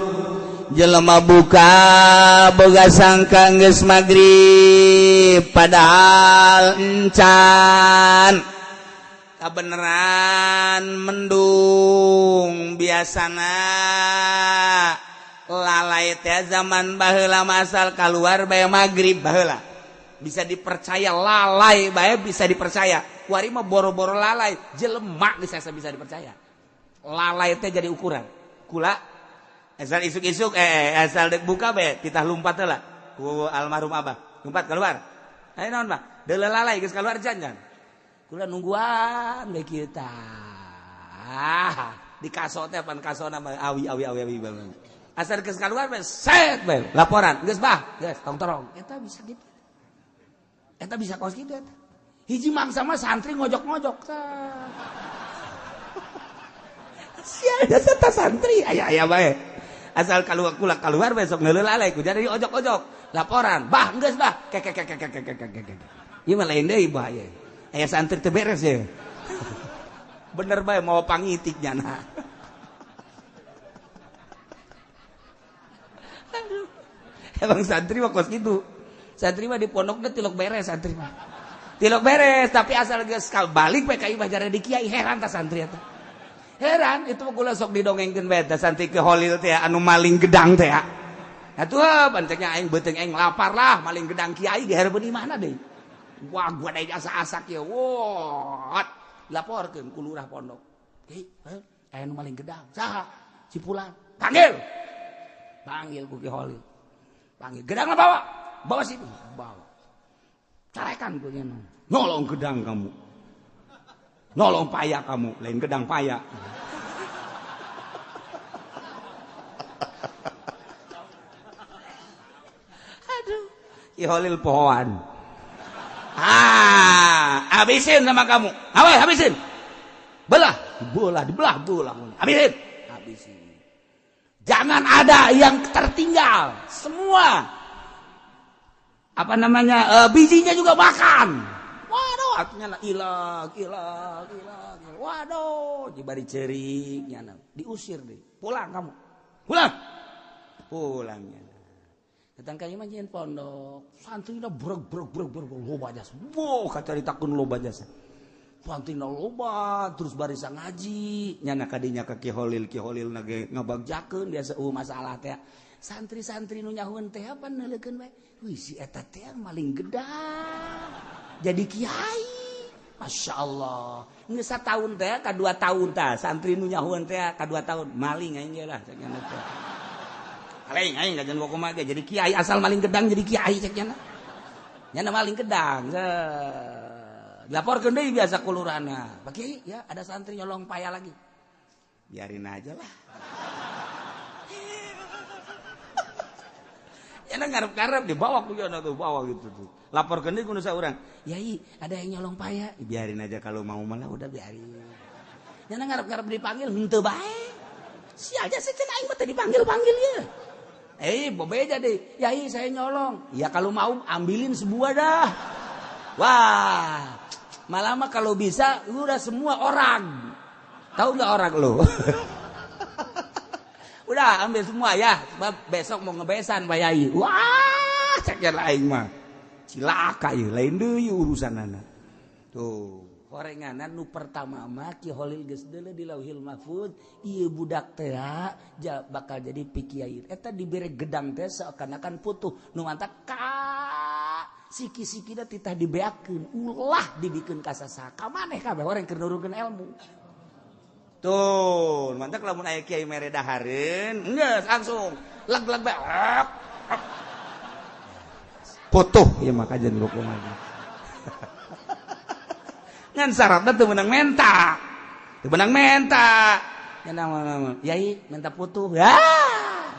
jelema buka boga sangka geus magrib padahal encan, kabeneran mendung. Biasana lalai teh zaman baheula masal keluar bae magrib baheula bisa dipercaya, lalai bae bisa dipercaya. Kuari mah boro-boro lalai, jelema bisa bisa dipercaya. Lalai teh jadi ukuran kula. Asal isuk-isuk asal dek buka bae titah lumpat heula ku almarhum abah. Lumpat keluar. Ayo naon bah? Deuleu lalai geus keluar jangan. Kula nungguan bae kieu tah. Di kaso teh pan kasona mah awi awi awi awi banget. Asal geus keluar bae set bae laporan geus bah, geus tong torong. Eta bisa gitu. Eta bisa kos kitu eta. Hiji mangsa mah santri ngojok-ngojok tah. Sia eta santri aya-aya bae. Asal keluar kula keluar besok ngeuleuh lalai ku jadi ojok-ojok laporan bah geus bah kek kek kek kek kek kek. Ieu mah lain deui bahaya. Aya santri teu beres ye. Bener bae mau pangitik nyana. Aduh. Emang santri mah kos kitu. Santri mah di pondokna tilok beres santri mah. Tilok beres tapi asal geus balik bae ka imah jare di kiai heran ta santri eta. Heran itu mah kula sok didongengkeun bae ta santri ke Holil teh anu maling gedang teh. Atuh panceknya aing beuteung aing lapar lah maling gedang kiai di hareupeun imahna deui. Wah gua deui asa-asak ye. Wah, laporkeun ku lurah pondok. Hei, aya nu maling gedang. Saha? Si Fulan. Panggil. Panggil ku Ki Holil. Panggil gedangna bawa. Bawa sini. Bawa. Carekan ku nya. Nolong gedang kamu. Nolong paya kamu, lain gedang paya. Aduh, Ki Holil pohoan. Ah, habisin sama kamu. Awas, habisin. Belah, bola, dibelah, bola. Habisin. Habisin. Jangan ada yang tertinggal. Semua. Apa namanya? Bijinya juga makan. Waduh, artinya ilang, ilang, ilang. Waduh, jibari cerik nyana. Diusir deh. Pulang kamu. Pulang. Pulang nyana. Datang ka imah nyieun pondok. Santrina breg breg breg breg loba jasa. Wow, kacaritakeun loba jasa. Santrina loba terus barisa ngaji. Nyana kadinya ka Ki Holil, Ki Holil na ge ngabagjakeun biasa masalah teh. Santri-santri nu nyahueun teh apa neuleukeun bae. Wih, si eta teh maling gedang. Jadi kiai. Masya Allah. Geus sataun teh ka 2 tahun tah santri nu nyahueun teh ka 2 tahun maling aing ge lah cek nya teh. Maling aing kajian kumaha ge jadi kiai asal maling gedang jadi kiai cek nya. Nya maling gedang. Dilaporkeun deui biasa ku lurahna. Pak Kiai, ya ada santri nyolong paya lagi. Biarin aja lah. Nya ngarep-ngarep dibawa ku nya tuh bawa gitu tuh. Laporkeun deui ku nu saurang. Yai, ada yang nyolong paya. Biarin aja kalau mau malah udah biarin. Nya ngarep-ngarep dipanggil henteu bae. Sia aja sih cenah aing mah teu dipanggil-panggil ye. Bebeja deh. Yai, saya nyolong. Ya kalau mau ambilin sebuah dah. Wah, malah mah kalau bisa udah semua orang. Tahu nggak orang lu? Udah ambil semua ya, sebab besok mau ngebesan Pak Yai. Wah, cek aing mah. Cilaka ieu, lain deui urusanana. Tuh, horenganan nu pertama mah Ki Holil geus deuleu di Lauhil Mahfud, ieu budak teh bakal jadi pikiai. Eta dibere gedang teh seakan-akan putuh, nu mantak ka siki-sikina titah dibeakeun, ulah dibikeun ka sasaha. Ka maneh kabeh orang keur nurunkeun ilmu. Tuh, mantak lamun aya kiai mere dahareun, geus langsung leg-leg bae. Putuh ieu mah kajian kumaha. Ngan syaratna teu meunang menta. Teu meunang menta. Nya naon yai minta putuh. Ya,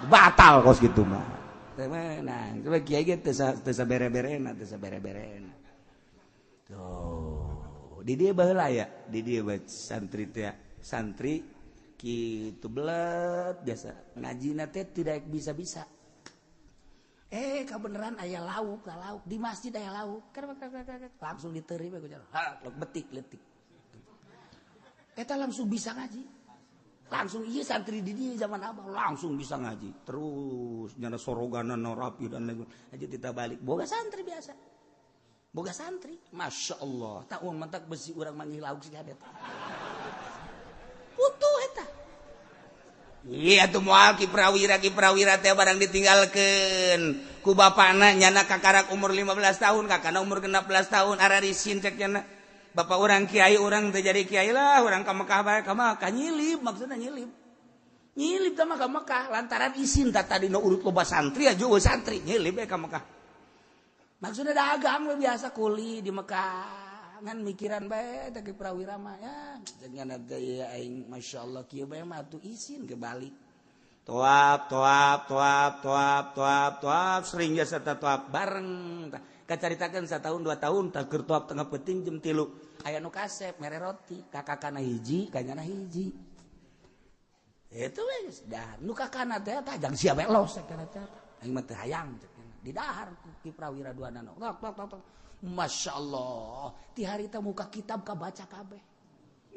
batal kos kitu mah. Teu meunang. Coba kiai ge teu sabere-berena, teu sabere-berena. Tuh, di dieu baheula ya, di dieu bae santri teh. Santri kitu belet biasa ngajina teh tidak bisa-bisa. Kabeneran aya lauk, lauk di masjid aya lauk. Langsung diterima ku jalan. Ha, betik letik. Eta langsung bisa ngaji. Langsung ieu santri di dieu zaman abah langsung bisa ngaji. Terus nyana soroganan rapi dan lain-lain. Aja kita balik boga santri biasa. Boga santri, Masya Allah. Tak uang mentak besi urang manggih lauk sih eta. Putuh eta. Iya tuh moal Ki Prawira teh barang ditinggalkeun ku bapana nyana kakarak umur 15 tahun kakana umur 16 tahun ararisin cek nyana. Bapak orang kiai orang teh jadi kiai lah orang ka Mekah bae ka Mekah nyilip maksudna nyilip. Nyilip tah mah ka Mekah lantaran isin tah tadi nu urut loba santri aja eueuh santri nyilip we ka Mekah. Maksudna dagang we biasa kuli di Mekah. Ngan mikiran bae teh Prawira mah ya jangan teh aing masyaallah kieu bae mah atuh isin ke balik. Toap toap toap toap toap toap sering jasa toap bareng tah. Kacaritakeun satahun 2 tahun tah keur toap tengah peuting jam 3 aya nu kasep mere roti kakakana hiji kanyana hiji. Itu we geus dahar nu kakana teh tah jang sia bae los kana teh. Aing mah teu hayang di dahar ku Ki Prawira duanana. Tok tok tok. Masya Allah, ti harita muka kitab kabaca kabeh.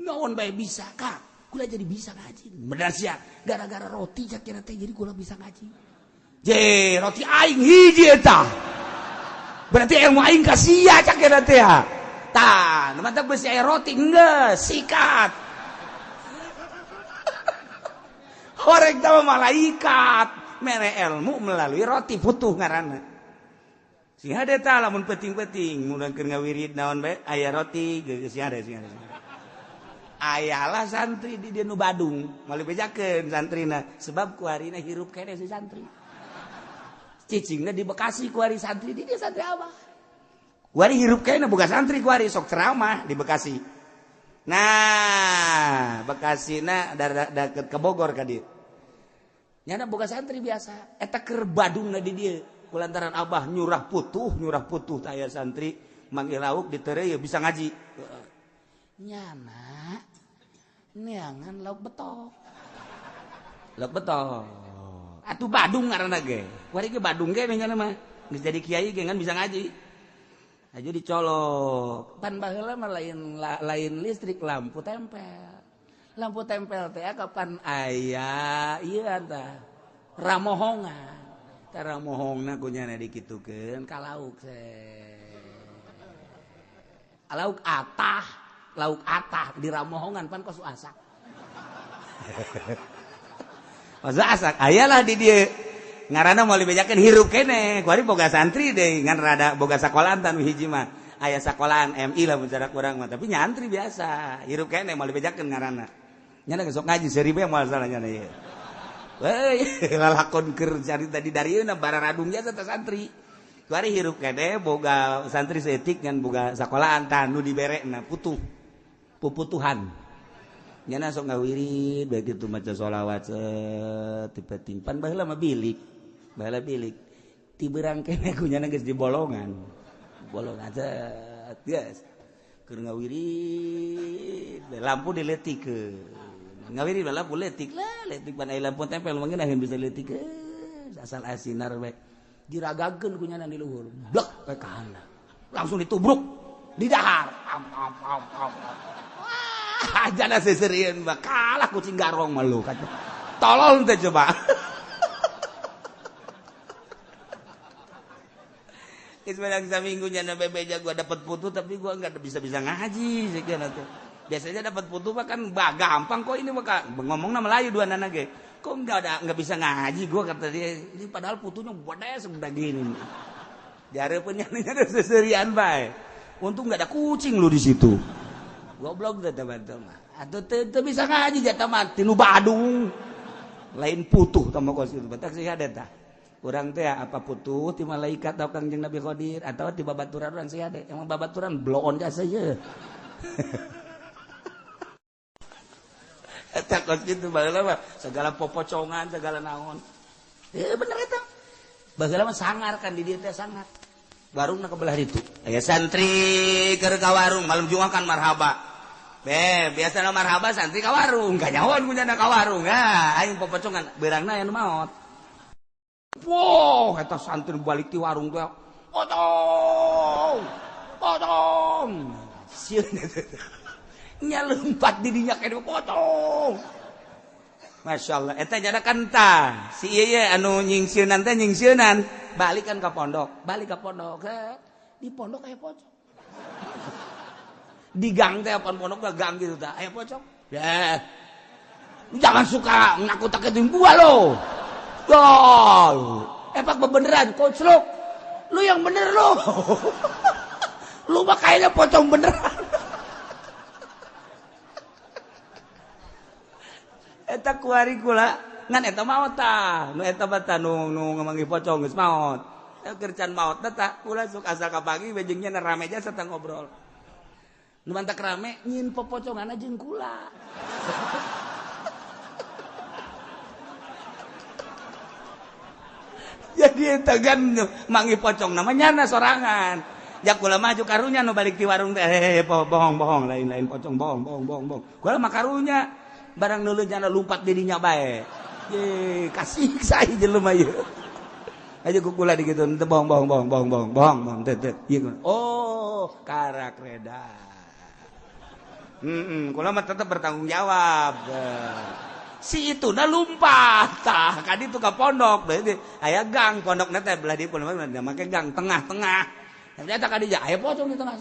Naon bae bisa ka? Kula jadi bisa ngaji. Bener sia, gara-gara roti cak teh jadi kula bisa ngaji. Je, roti aing hiji eta. Berarti ilmu aing ka sia cak teh. Tah, nu mantap beusi aya roti geus sikat. Horeg teh malaikat mere ilmu melalui roti putuh ngaranna. Sing hade tah lamun penting-penting mun keur ngawirid naon bae aya roti geus sing hade sing hade. Ayalah santri di dieu nu Badung, moal dibejakeun santrina sebab kuarina hirup keneh si santri. Cicingna di Bekasi kuari santri di dieu santri abah. Kuari hirup keneh boga santri kuari sok ceramah di Bekasi. Nah, Bekasina deket ke Bogor ka dieu. Nyana boga santri biasa, eta keur Badungna di dieu. Kulantaran abah nyurah putuh taya santri manggil lauk ditereu bisa ngaji. Nyana neangan lauk betok. Lauk betok. Atuh Badung ngaranna ge. Kuari ge Badung ge nyana mah. Geus jadi kiai ge ngan bisa ngaji. Aju dicolok. Pan baheula mah lain listrik lampu tempel. Lampu tempel teh kapan aya ieu tah ramohongan. Tara mohongna ku nyana dikitukeun ka lauk lauk atah di ramohongan pan kos asak. Kos asak ayalah di dieu ngaranna moal dibejakeun hirup keneh kuari boga santri deui ngan rada boga sakolahan tan hiji mah aya sakolahan MI lah mun cara kurang mah tapi nyantri biasa hirup keneh moal dibejakeun ngaranna nyana geus sok ngaji seuri bae moal salah nyana ieu. Weh, lalakon keur carita di darieuna bararadung jasa teh santri. Kuari hirup keneh boga santri seetik ngan boga sakolahan tah nu diberekna putuh. Puputuhan. Nyana sok ngawirid bae kitu maca sholawat tipe timpan baheula mah bilik. Baheula bilik. Ti beurang keneh ku nyana geus di bolongan. Bolongan set geus. Keur ngawirid lampu diletikeun. Ngawiri lampu letik lah, letik pan aya lampu tempel mah ngeunaheun bisa letik asal asinar we. Diragakeun ku nyana di luhur. Blek we ka handap. Langsung ditubruk di dahar. Am am am am. Wah, jana seserieun mah kalah kucing garong mah lu. Tolol teh coba. Geus menang saminggu nyana bebeja gua dapet putu tapi gua enggak bisa-bisa ngaji sekian atuh. Biasanya dapat putu mah kan gampang kok ini mah ngomongna Melayu dua nana ge. Kok enggak bisa ngaji gua kata dia. Ini padahal putunya gede segede gini. Dihareupeun nyana seserian bae. Untung enggak ada kucing lu di situ. Goblok teh teman-teman mah. Atuh teu bisa ngaji jatah mah ti nu Badung. Lain putuh tah mah kos kitu. Batak sih ada tah. Urang teh apa putuh ti malaikat atau Kangjeng Nabi Khidir atau ti babaturan urang sih ada. Emang babaturan bloon jasa ye. Eta kos kitu baheula mah segala popocongan segala naon. Bener eta. Baheula mah sangar kan di dieu teh sangar. Warungna ke belah ditu. Aya santri keur ka warung malam Jumat kan marhaba. Be, biasana marhaba santri ka warung, kanyahoan ku nyana ka warung. Ah, aing popocongan beurangna aya nu maot. Wow, eta santri balik ti warung teh. Potong. Potong. Sieun nya lompat di dinya kene potong. Masya Allah, eta nyana kan tah si ieu ye anu nyingsieunan teh nyingsieunan balik kan ka pondok, balik ka pondok. Di pondok aya pocong. Di gang teh apaan pondok mah gang gitu tah, aya pocong. Ya. Lu jangan suka nakut-nakutin gua lo. Gol. Epak bebeneran koclok. Lu yang bener lu. Lu mah kayaknya pocong beneran. Eta kuari kula Ngan eta maot tah. Nu eta mah tah nu ngamanggih pocong geus maot. Keur can maot tah kula sok asa ka pagi we jeung nya rame jasa tah ngobrol. Nu mantak rame nyin popoconganna jeung kula. Jadi eta kan manggih pocong namanya nyana sorangan. Jak kula maju karunya nu balik ti warung teh bohong-bohong lain-lain pocong bohong bohong bohong bohong. Kula mah karunya barang nulun nyana lumpat dirinya bae. Ye kasih saya jelema ieu. Aja ku kula dikitu teu bohong bohong bohong bohong bohong bohong bohong teu teu. Oh, karak reda. Kula mah tetep bertanggung jawab. Si itu na lumpat tah ka ditu ka pondok berarti aya gang pondokna teh belah dieu pondok make gang tengah-tengah. Ternyata kadi aya pocong di tengah.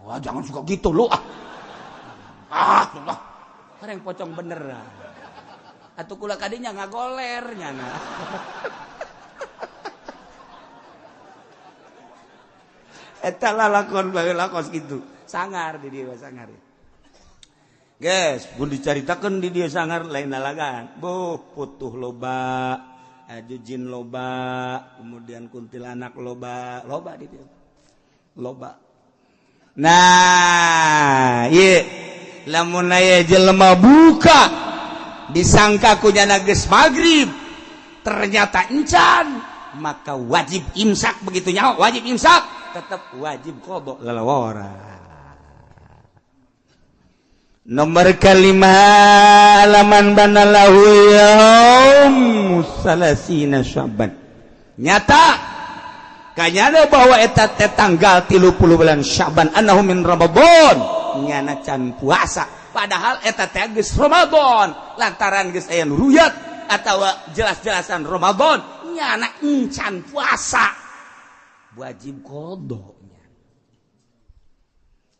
Wah, jangan suka gitu lu ah. Ah, Allah. Bareng pocong bener. Atuh kula kadinya ngagoler nyana. Eta lalakon bae lakos kitu. Sangar di dieu sangar. Guys, pun dicaritakeun di dieu sangar lain lalagan. Buh, putuh loba, aju jin loba, kemudian kuntilanak loba, loba di dieu. Loba. Nah, ieu lamun aya jelema buka disangka ku nyana geus magrib, ternyata encan, maka wajib imsak begitu nyaho, wajib imsak, tetap wajib qada lalawara. Nomor kelima halaman banalahu yaum salasina Syaban. Nyata kanyana bahwa eta teh tanggal 30 bulan Syaban annahu min Ramadan nyana can puasa padahal eta teh geus Ramadan lantaran geus aya nu ruyat atawa jelas-jelasan Ramadan nyana encan puasa wajib qada nya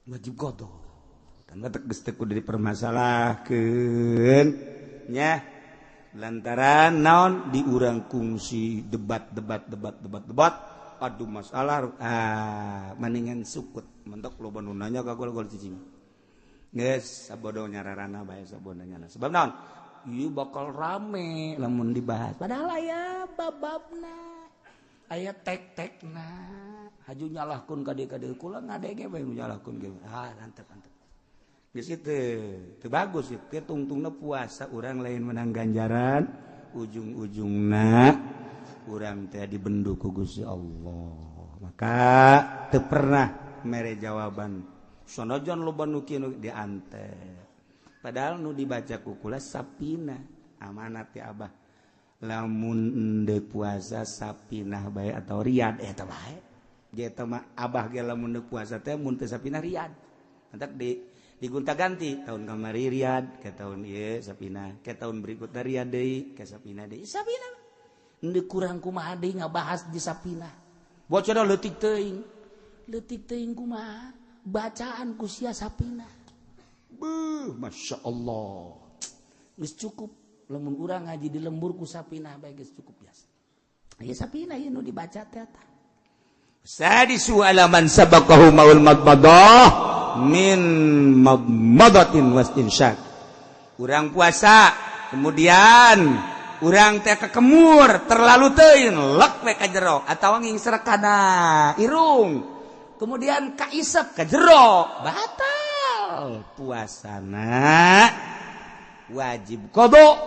wajib qada kan geus teu kudu dipermasalahkeun nya lantaran naon diurang kungsi debat debat debat debat debat aduh masalah mendingan sukut mentok loba nu nanya ka gol-gol cicing geus sabodo nyararana bae sabodo nyana sebab naon ieu bakal rame lamun dibahas padahal aya bababna aya tek-tekna haju nyalahkeun ka dieu kula ngadege bae nu nyalahkeun ge ah antep antep geus kitu teu bagus ieu tungtungna puasa urang lain menang ganjaran ujung-ujungna urang teh dibendu ku Gusti Allah maka teu pernah mere jawaban sanajan loba nu kieu diante padahal nu dibaca ku kula sapina amanat ti abah lamun endeu puasa sapinah bae atau riyad eta bae ge eta mah abah ge lamun endeu puasa teh mun teu sapinah riyad entak di digonta-ganti tahun kamari riyad ke tahun ieu sapinah ke tahun berikutna riyad deui ke sapinah deui sapinah Ndek kurang kumaha deui ngabahas di sapinah. Bocor leutik teuing. Leutik teuing kumaha? Bacaan ku sia sapinah. Beuh, Masya Allah. Geus cukup lamun urang ngaji di lembur ku sapinah bae geus cukup biasa. Ieu sapinah ieu nu dibaca teh eta. Sadisu alaman sabaqahu maul madmadah min madmadatin wastinsyaq. Urang puasa kemudian urang teh kekemur terlalu teuing lek we ka jero atawa ngingsrek kana irung kemudian kaisep ka jero batal puasana wajib qada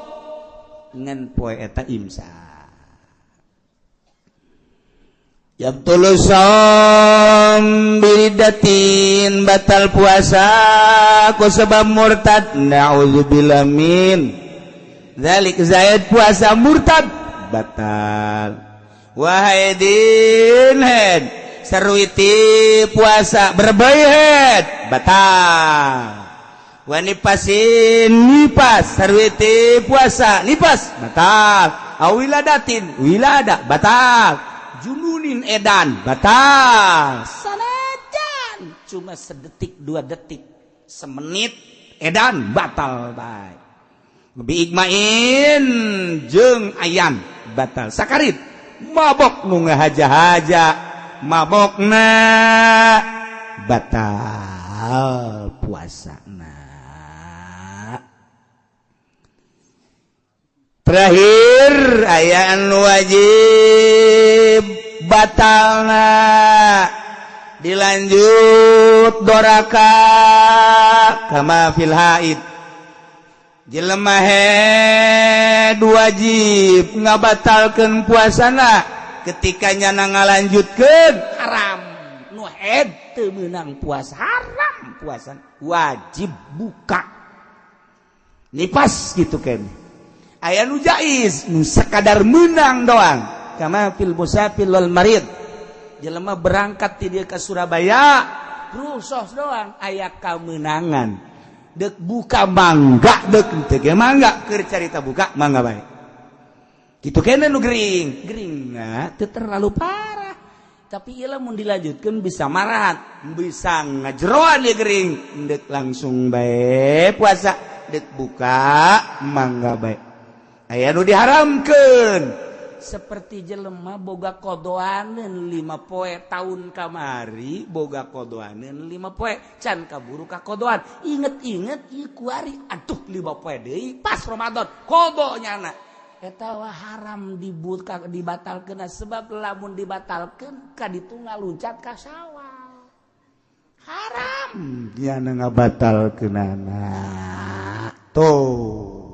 ngan poe eta imsak yabtulu shaum biridatin batal puasa ku sebab murtad naudzubillah min dzalik zaid puasa murtad batal wahai din head seruiti puasa berbayat batal wanipasin nipas seruiti puasa nipas batal awiladatin wilada batal jununin edan batal sanajan cuma sedetik dua detik semenit edan batal bae biigmain jeung ayam batal sakarit mabok nu ngahaja-haja mabokna batal puasana. 3 Terakhir aya anu wajib batalna dilanjut doraka kama fil haid. Jelema haid wajib ngabatalkeun puasana ketika nyana ngalanjutkeun haram. Nu haid teu meunang puasa, haram puasa, wajib buka. Nipas gitu kan. Aya nu jaiz nu sakadar meunang doang kama fil musafir wal marid. Jelema berangkat ti dieu ka Surabaya rusuh doang aya kamenangan. Dek buka mangga dek teu ge mangga keur carita buka mangga bae. Kitu kene nu gering, geringna teu terlalu parah. Tapi ieu lamun dilanjutkeun bisa marahat, bisa ngajeroan ieu gering. Dek langsung bae puasa, dek buka mangga bae. Aya nu diharamkeun seperti jelema boga kodoaneun 5 poe tahun kamari boga kodoaneun 5 poe can kaburu ka kodoan inget-inget ieu kuari aduh 5 poe deui pas Ramadan kodo nyana eta wah haram dibuka dibatalkeun sebab lamun dibatalkeun ka ditu ngaluncat ka Sawal haram nyana ngabatalkeunana tuh.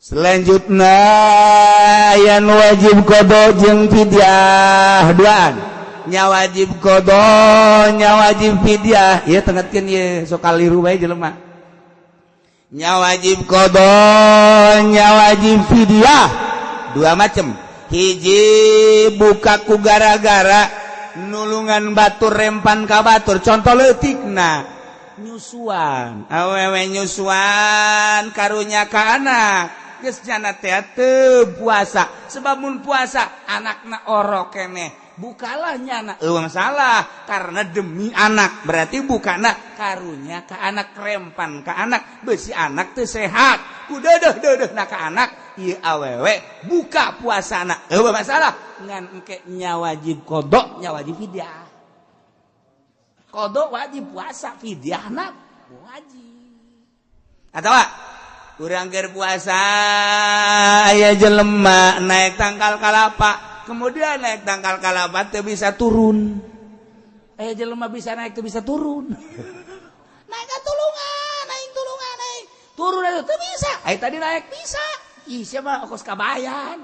Selanjutnya yang wajib qada jeung fidyah duaan. Nya wajib qada, nya wajib fidyah. Ieu tengetkeun ieu sok kaliru bae jelema. Nya wajib qada, nya wajib fidyah. Dua macam. Hiji buka ku gara-gara nulungan batur rempan ka batur. Contoh leutikna nyusuan. Awewe nyusuan karunya ka anak. Geus jana teh teu puasa sebab mun puasa anakna orok keneh bukalah nyana eueuh masalah karena demi anak berarti bukana karunya ka anak rempan ka anak beusi anak teu sehat ku deudeuh-deudeuhna ka anak ieu awewe buka puasana eueuh masalah ngan engke nya wajib qada nya wajib fidyah. Qada wajib puasa fidyahna wajib. Atawa urang keur puasa aya jelema naik tangkal kalapa kemudian naik tangkal kalapa teu bisa turun aya jelema bisa naik teu bisa turun naik ka tulungan aing tulungan aing turun atuh teu bisa aya tadi naik bisa ih sia mah kos kabayan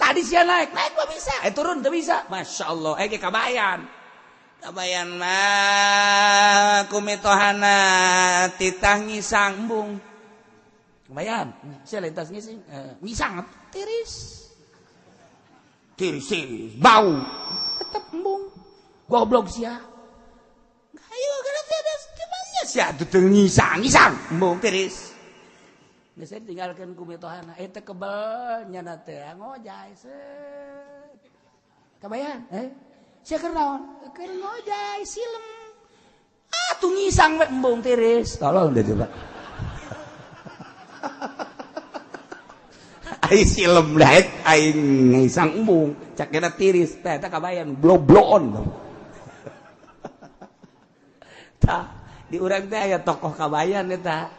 tadi sia naik naik mah bisa aya turun teu bisa masyaallah aya ge kabayan kabayan mah kumitohana titah ngisang embung. Lumayan, saya lintas ngising, ngisang tiris, tiris, tiris, bau, tetap embung, goblok sia. Ayo kalau ada cumannya sia tuh ngisang, ngisang, embung tiris. Geus saya tinggalkeun ku mitohana, eta kebel nyana teh ngojay set. Kabayan, sia keur naon? Keur ngojay silem. Ah tuh ngisang we embung tiris. Tolong deh coba. Aing silem daek aing ngisang embung cakena tiris teh eta kabayan blobloon. Tah di urang teh aya tokoh kabayan eta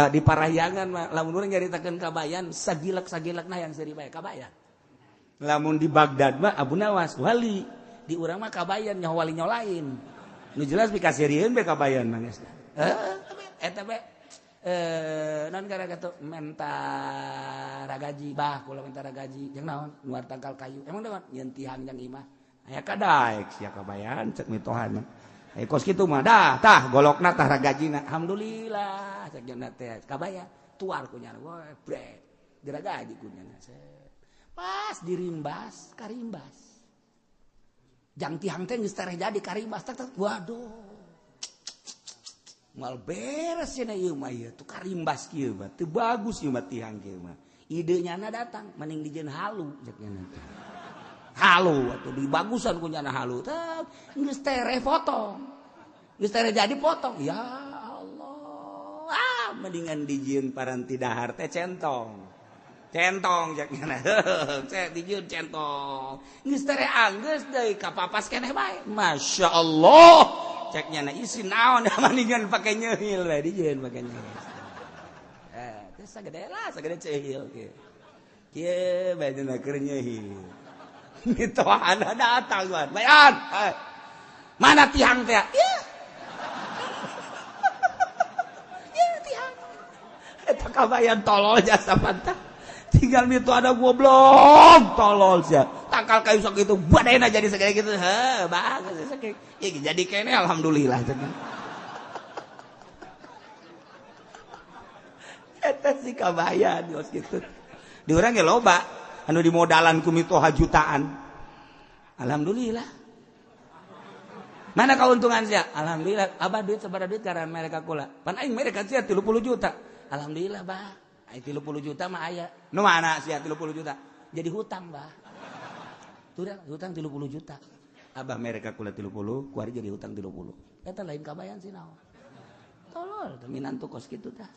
di Parahyangan mah lamun urang nyaritakeun kabayan sagilek-sagilekna yang seuri bae kabayan. Lamun di Baghdad mah Abu Nawas wali, di urang mah kabayan nyaho wali nyaho lain. Nu jelas pikaseurieun bae kabayan mah geus. Heuh eta bae non gara kata menta ragaji bah kula menta ragaji jeung naon nuar tangkal kayu emang naon nyeun tihang jeung imah aya kadaek sia kabayan cek mitohana aya kos kitu mah dah tah golokna tah ragajina alhamdulillah cek jeung teh kabayan tuar ku nyana we brek diragaji ku nyana pas dirimbas karimbas jang tihang teh geus tereh jadi karimbas tak waduh mal beres cenah ieu mah ieu tuh karimbas kieu mah teu bagus ieu mah tihang kieu mah ide nyana datang mending dijieun halu cek nyana halu atuh dibagusan ku nyana halu teh geus tereh potong geus tereh jadi potong ya Allah ah mendingan dijieun paranti dahar teh centong centong cek nyana cek dijieun centong geus tereh anggeus deui kapapas keneh bae masyaallah cek nyana isi naon mendingan pake nyeuhil we dijieun pake nyeuhil. Sagede lah, sagede cehil kieu. Kieu bae dina keur nyeuhil. Mitohana datang wan. Bayan. Mana tihang teh? Ya. Ya tihang. Eta kabayan tolol jasa pantah. Tinggal mito ada goblok tolol sia. Tangkal kayu sok itu badena jadi segede gitu. Heh, bagus sakitu. Ya jadi kene alhamdulillah cenah. Eta si kabayan geus kitu. Di urang ge loba anu dimodalan ku mitoha jutaan. Alhamdulillah. Mana keuntungan sia? Alhamdulillah, abah duit sabaraha duit karena mereka kula. Pan aing mereka sia 30 juta. Alhamdulillah, bah. Aing 30 juta mah aya. Nu mana sia 30 juta? Jadi hutang, bah. Tuh hutang 30 juta. Abah mereka kula 30, kuari jadi hutang 30. Eta lain kabayan sih naon. Tolol, minantu kos kitu tah.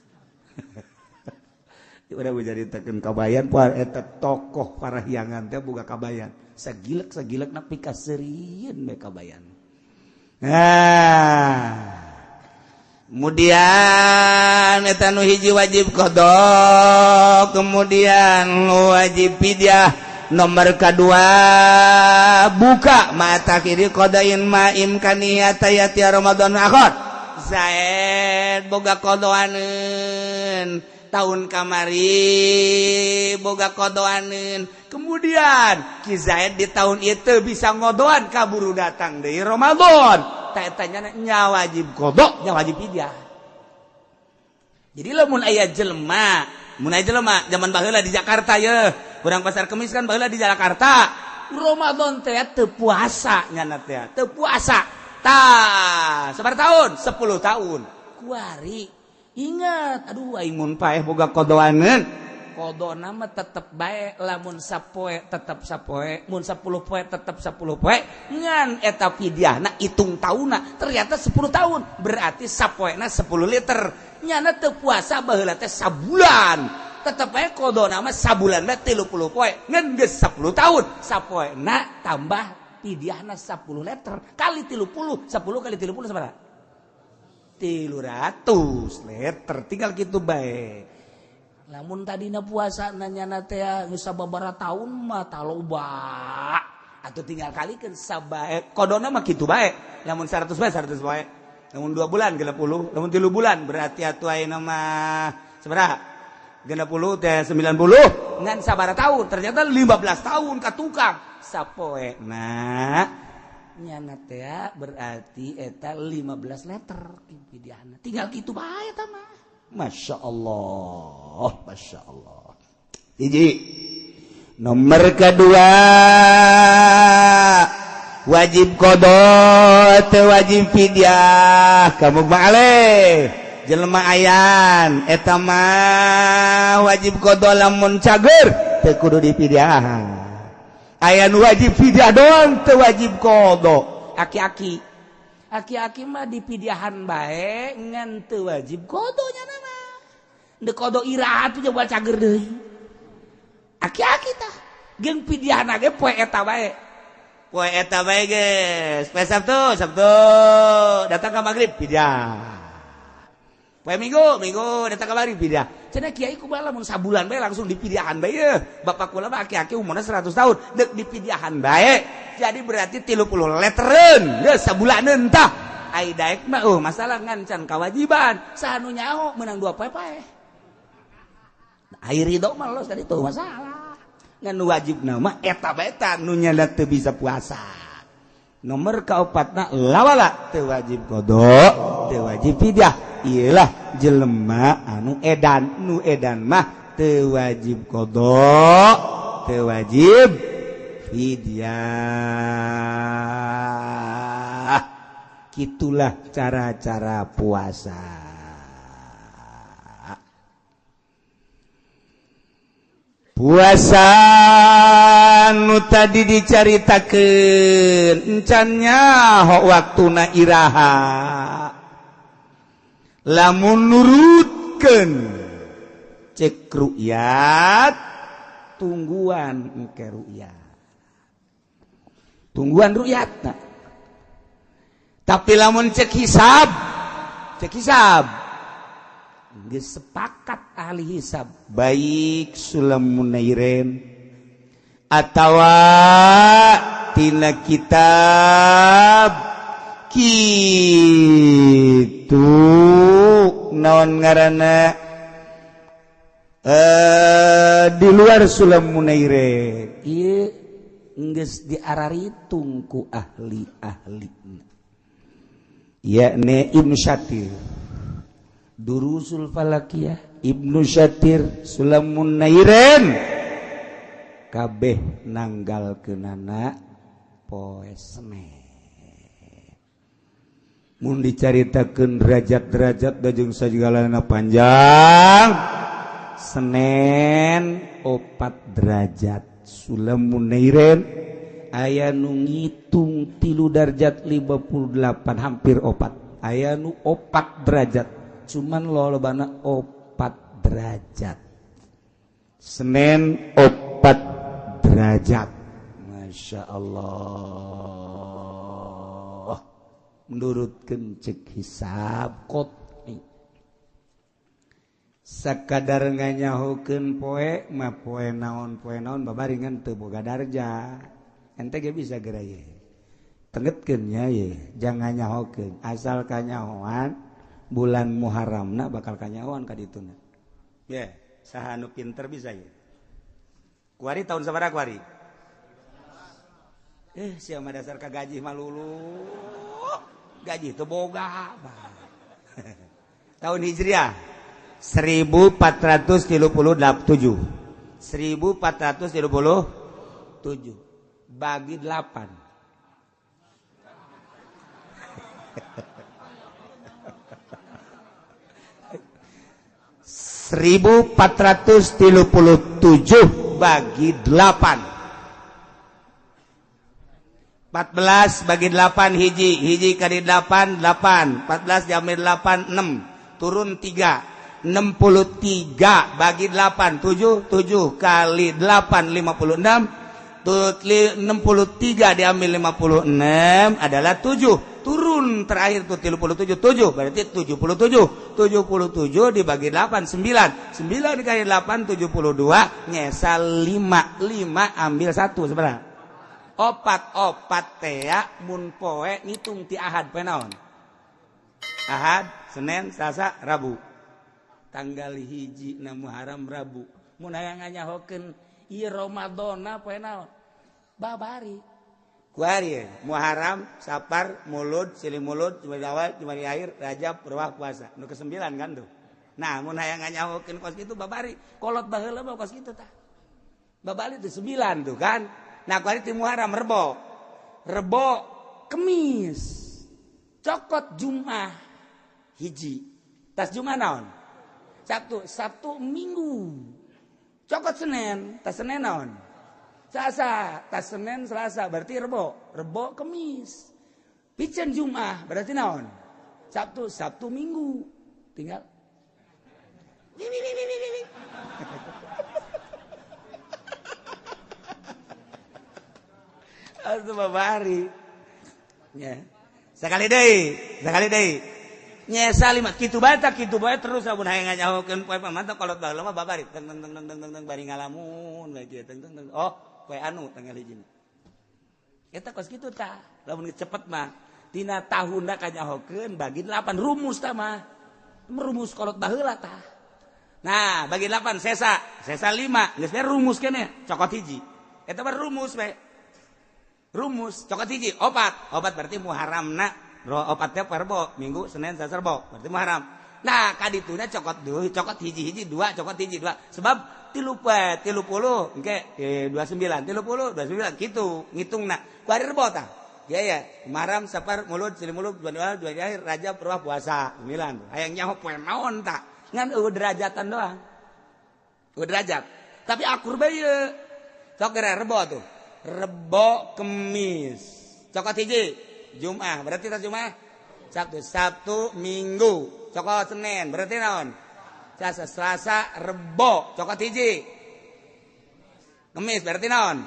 Udah diceritakeun kabayan poe eta tokoh parahyangan teh boga kabayan. Sagilek-sagilek na pikaseurieun we kabayan. Nah, kemudian eta nu hiji wajib qada, kemudian wajib fidyah. Nomor kedua buka mata kiri qadain ma imkaniyata yati Ramadan akhir. Zaid boga qadaanun tahun kamari boga qadaanun. Kemudian Ki Zaid di tahun itu bisa ngodoan kaburu datang dari Ramadan. Tanya nya wajib qada, nya wajib fidyah. Jadi lamun aya jelema, mun aya jelema zaman baheula di Jakarta ye, urang pasar Kemis kan baheula di Jakarta. Ramadan teh teu puasa nyana teh, teu puasa. Tah, sabaraha tahun? 10 tahun. Kuari ingat, aduh aing mun paeh boga qadaanun. Qadona mah tetep bae, lamun sapoe tetep sapoe, mun 10 poe tetep 10 poe, ngan eta fidyahna hitung taunna ternyata 10 tahun, berarti sapoena 10 liter. Nyana teu puasa baheula teh sabulan, tetep bae qadona mah sabulan mah 30 poe, ngan geus 10 tahun, sapoena tambah fidyahna 10 liter kali 30, 10 kali 30 sabaraha? 300 liter, tinggal kitu bae. Lamun tadina puasa nanyana teh geus sababaraha taun mah taloba atuh tinggal kalikeun sabae qadona mah kitu bae. Lamun 100 bae 100 bae. Lamun 2 bulan 60, lamun 3 bulan berarti atuh ayeuna mah sabaraha? 60 teh 90 ngan sabaraha tahun? Ternyata 15 tahun ka tukang sapoena nyana teh berarti eta 15 liter pidiana. Tinggal kitu bae eta mah. Masya Allah, Masya Allah. Hiji. Nomor kedua wajib qada teu wajib fidyah. Kamu balik jelema ayan eta mah wajib qada lamun cager teu kudu dipidyahan. Ayan wajib fidyah doang teu wajib qada. Aki-aki aki-aki mah dipidyahan bae ngan teu wajib qada nya mah. Deuk qada iraha tuh buat cager deui. Aki-aki tah jeung pidyahna ge poe eta bae. Poe eta bae geus. Poe Sabtu, Sabtu datang ka magrib pidyah. Poe Minggu, Minggu datang ka magrib pidyah. Cenah kiai kumaha lamun sabulan bae langsung dipidyahan bae ye. Bapak kula mah aki-aki umurna 100 tahun deuk dipidyahan bae. Jadi berarti 30 leteren geus sabulaneun tah. Ai daek mah masalah ngancan kewajiban. Saha nu nyaho meunang 2 poe paeh. Ai ridho mah los tadi tuh masalah. Ngan wajibna mah eta bae ta nu nyana teu bisa puasa. Nomor kaopatna lawala teu wajib qada, teu wajib fidyah. Iyalah jelema anu edan, nu edan mah teu wajib qada, teu wajib fidyah. Kitulah cara-cara puasa. Puasa nu tadi dicaritakeun encan nyaho waktuna iraha. Lamun nurutkeun cek ru'yat tungguan engke ru'yat. Tungguan ru'yatna. Tapi lamun cek hisab Geus sepakat ahli hisab baik Sulam Munairin atawa tina kitab kitu naon ngaranna di luar Sulam Munairin ieu geus diararitung ku ahli-ahli yakni Ibnu Syatir Durusul Falakiyah Ibnu Syatir Sulam Munairin kabeh nanggalkeunana poe Senin. Mun dicaritakeun derajat-derajat jeung sagalana panjang Senin 4 derajat Sulam Munairin aya nu ngitung 3 derajat 58 hampir 4 aya nu 4 derajat cuman lolobana 4 derajat Senin 4 derajat. Masya Allah menurutkeun cek hisab qot'i sakadar nganyahokeun poe mah poe naon babaringan teu boga darja ente ge bisa geura ye tengetkeun nya ye jangan nyahokeun asal kanyahoan bulan Muharramna bakal kanyahoan ka dituna ye saha nu pinter bisa ye kuari tahun sabaraha kuari sia mah dasar ka gaji mah lulu gaji teu boga tahun Hijriah 1437 1437 bagi 8 1437 bagi 8 14 bagi 8 hiji hiji kali 8 8 14 diambil 8 6 turun 3 63 bagi 8 7 7 kali 8 56 63 diambil 56 adalah 7 turun terakhir tuh 37 7 berarti 77 77 dibagi 8 9 9 kali 8 72 nyesal 5 5 ambil 1 sebenarnya opat opat tea mun poe ngitung ti Ahad poe naon Ahad Senin Selasa Rabu tanggal 1 na Muharram Rabu mun hayang nganyahokeun ieu Ramadana poe naon babari kuari Muharram Sapar Mulud Silih Mulud Jumadil Awal Jumadil Akhir Rajab Ruwah puasa nu ke-9 kan tuh. Nah mun hayang nganyahokeun kos kitu babari kolot baheula mah kos kitu tah babari teh 9 tuh kan. Nah kuari ti Muharram Rebo Rebo Kemis cokot Jumat hiji tas Jumat naon Sabtu Sabtu Minggu cokot Senin tas Senin naon Selasa tas Senin Selasa berarti Rebo Rebo Kemis piceun Jumat berarti naon Sabtu Sabtu Minggu tinggal atuh babari nya sakali deui nyesa lima kitu bae tak kitu bae terus amun hayang nganyahokeun poe pamantau kolot baheula mah babari teng teng teng teng teng bari ngalamun bae kieu teng teng teng oh poe anu tanggal hiji eta kos kitu tah lamun cepet mah tina tahunna kanyahokeun bagi 8 rumus tah mah rumus kolot baheula tah. Nah bagi 8 sesa sesa 5 geus rumus keneh cokot hiji eta mah rumus we rumus cokot hiji opat opat berarti Muharramna opatnya Rebo Minggu Senin Selasa Rebo berarti Muharram. Nah kadituna cokot deui cokot hiji-hiji dua cokot hiji dua sebab 30 engke 29 30 29 kitu ngitungna kuari Rebo tah ya ya Muharram Sapar Mulud Silih Mulud Jumadil Jumadil Akhir Rajab Ruwah puasa 9 hayang nyaho poe naon tah ngan eueuh derajatan doang eueuh derajat tapi akur bae ieu sok geura Rebo tuh Rebo Kemis cokot hiji Jumat berarti tas Jumat Sabtu Sabtu Minggu cokot Senin berarti naon Selasa Selasa Rebo cokot hiji Kemis berarti naon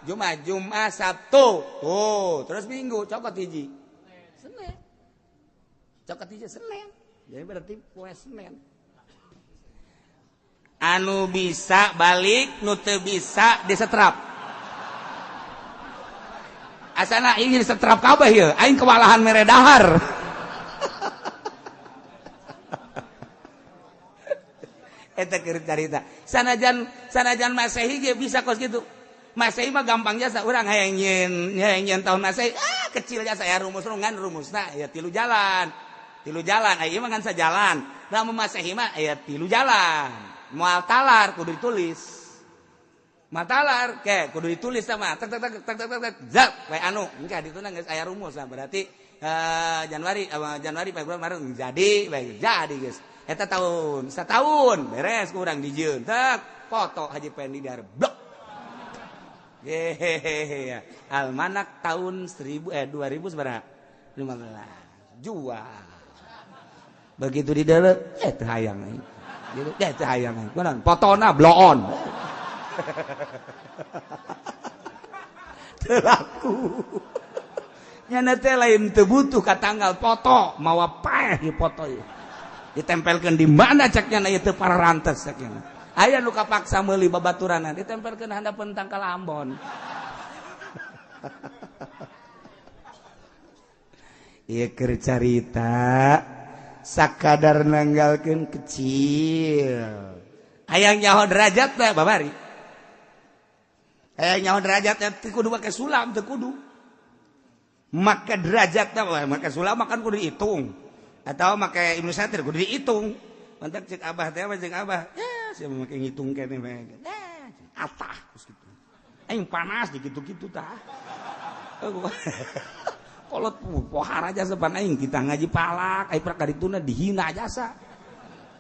Jumat Jumat Sabtu tuh terus Minggu cokot hiji Senin cokot hiji Senin jadi berarti poe Senin. Anu bisa balik nu teu bisa disetrap. Asana ieu disetrap kabeh ieu, aing kewalahan mere dahar. Eta keur carita. Sanajan Masehi ge bisa kos kitu. Masehi mah gampang jasa urang hayang nyieun tahun Masehi, ah kecil jasa ya rumus ngan rumusna ya tilu jalan. Tilu jalan, aya mah ngan sajalan. Lamun Masehi mah aya tilu jalan. Moal talar kudu ditulis. Moal talar ke kudu ditulis sama tek tek tek tek tek tek zap we anu engke dituna geus aya rumus lah berarti Januari Januari Februari Maret jadi bae jadi geus. Eta tahun setahun beres kurang dijieun tek foto Haji Pendi di blok. Hehehe almanak tahun 2015 jual. Begitu di dalam teu hayang aing. Gitu teu hayang aing. Kunaon fotona bloon. Teu laku. Nyana teh lain teu butuh ka tanggal foto, mawa paeh di foto ieu. Ditempelkeun di mana ceknya na ieu teu pararantes ceknya. Aya nu kapaksa meuli babaturanna ditempelkeun handapeun tangkal Ambon. Ieu keur carita sakadar nanggalkeun kecil. Hayang nyaho derajat teh babari. Hayang nyaho derajat teh kudu make sulam teu kudu. Make derajat teh make sulam makan kudu dihitung. Atau make Ibnu Satir kudu dihitung. Mantak cek abah teh cek abah. Ya sia make ngitung keneh bae. Atah geus kitu. Aing panas dikitu-kitu tah. Kolot pohara jasa pan aing kita ngaji palak, aing prak kadituna dihina jasa.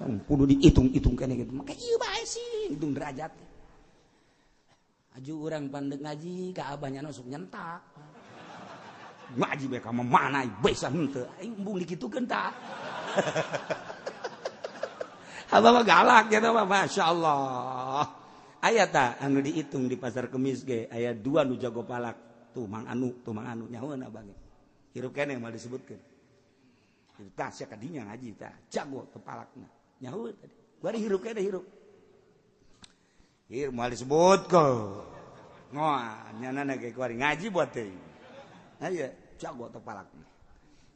Kudu dihitung-hitung keneh kitu. Make ieu bae sih hitung derajat. Aju urang pandek ngaji ka abahnya sok nyentak. Ngaji bae ka mana bisa henteu. Aing embung dikitukeun tah. Abah mah galak gitu mah, Masya Allah. Aya tah anu dihitung di pasar Kemis ge, aya dua nu jago palak. Tuh mang anu nyahoeun abah ge. Hirup keneh moal disebutkeun. Tah sia kadinya ngaji tah, jago teu palakna. Nyahoeun tadi. Bari hirup keneh hirup. Hirup moal disebutkeun. Ngoa nyana ge kuari ngaji buat teh. Aya jago teu palakna.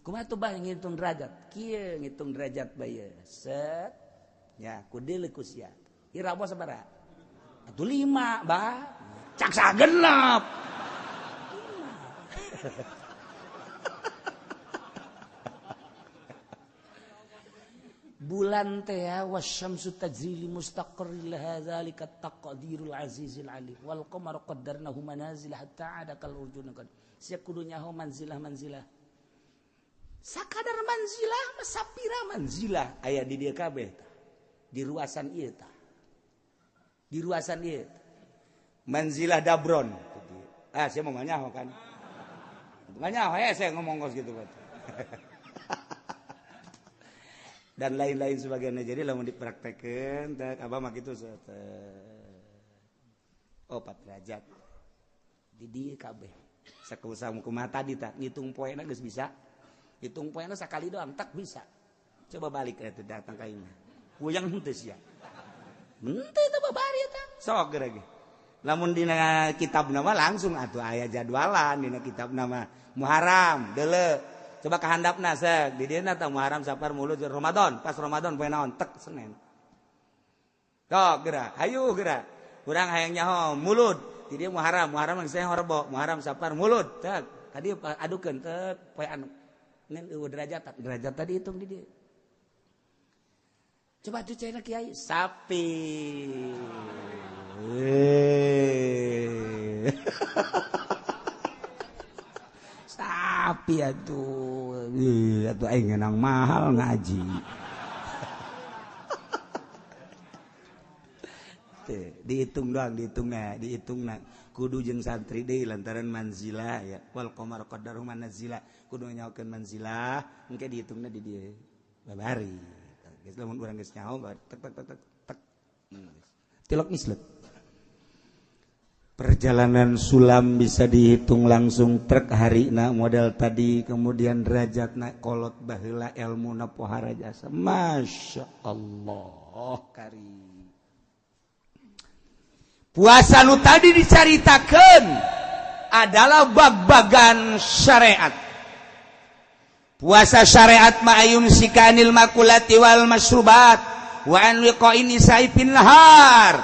Kumaha tuh bah ngitung derajat? Kieu ngitung derajat bae. Set. Ya, kudu ku sia. Ira apa sabaraha? Atuh 5, bah. Cak sagenep. 5. Bulan teh wasyamsu tajri li mustaqarrin laha zalika taqdirul azizil alim wal qamaru qaddarnahu manazil hatta ada kal urjun qad. Sia kudu nyaho manzilah-manzilah. Sakadar manzilah mah sapira manzilah aya di dieu kabeh. Di ruasan ieu tah. Di ruasan ieu. Manzilah Dabron. Ah, saya mau nyaho kan. Nyaho ya saya ngomong kos gitu kan. Dan lain-lain sebagainya. Jadi lamun dipraktekeun teh abah mah kitu oh 4 derajat. Di dieu kabeh. Sakusaha kumaha tadi tah ngitung poena geus bisa. Hitung poena sakali doang tak bisa. Coba balik eta datang ka imah. Goyang henteu sia. Henteu teh babari eta. Sok geura ge. Lamun dina kitab nama langsung atuh aya jadwalan dina kitab nama Muharram deuleu. Coba ka handapna seuk di dieu tah Muharram Safar Mulud Ramadan, pas Ramadan poe naon tek Senin. Sok geura, hayu geura. Urang hayang nyaho Mulud, di dieu Muharram, Muharram geus Rebo, Muharram Safar Mulud tek. Ka dieu adukeun tek poe anu. Ngan eueuh derajat, derajat tadi hitung di dieu. Coba tuh cina kiai sapi. Sapi atuh. Atuh aing ngenang mahal ngaji. Dihitung doang, dihitungna, dihitungna. Kudu jeung santri deui lantaran manzilah ya. Wal qamar qaddaru manazila. Kudu nyaokeun manzilah, engke dihitungna di dieu. Babari. Geus lamun urang geus nyaho tek tek tek tek tek. Tilok mislet. Perjalanan sulam bisa dihitung langsung truk harina model tadi, kemudian derajatna kolot baheula elmuna pohara jasa. Masya Allah kari. Puasa nu tadi dicaritakeun adalah bag-bagan syariat. Puasa syariat ma ayumsika anil makulati wal masrubat wa an wiqa'in nisa'i fin nahar.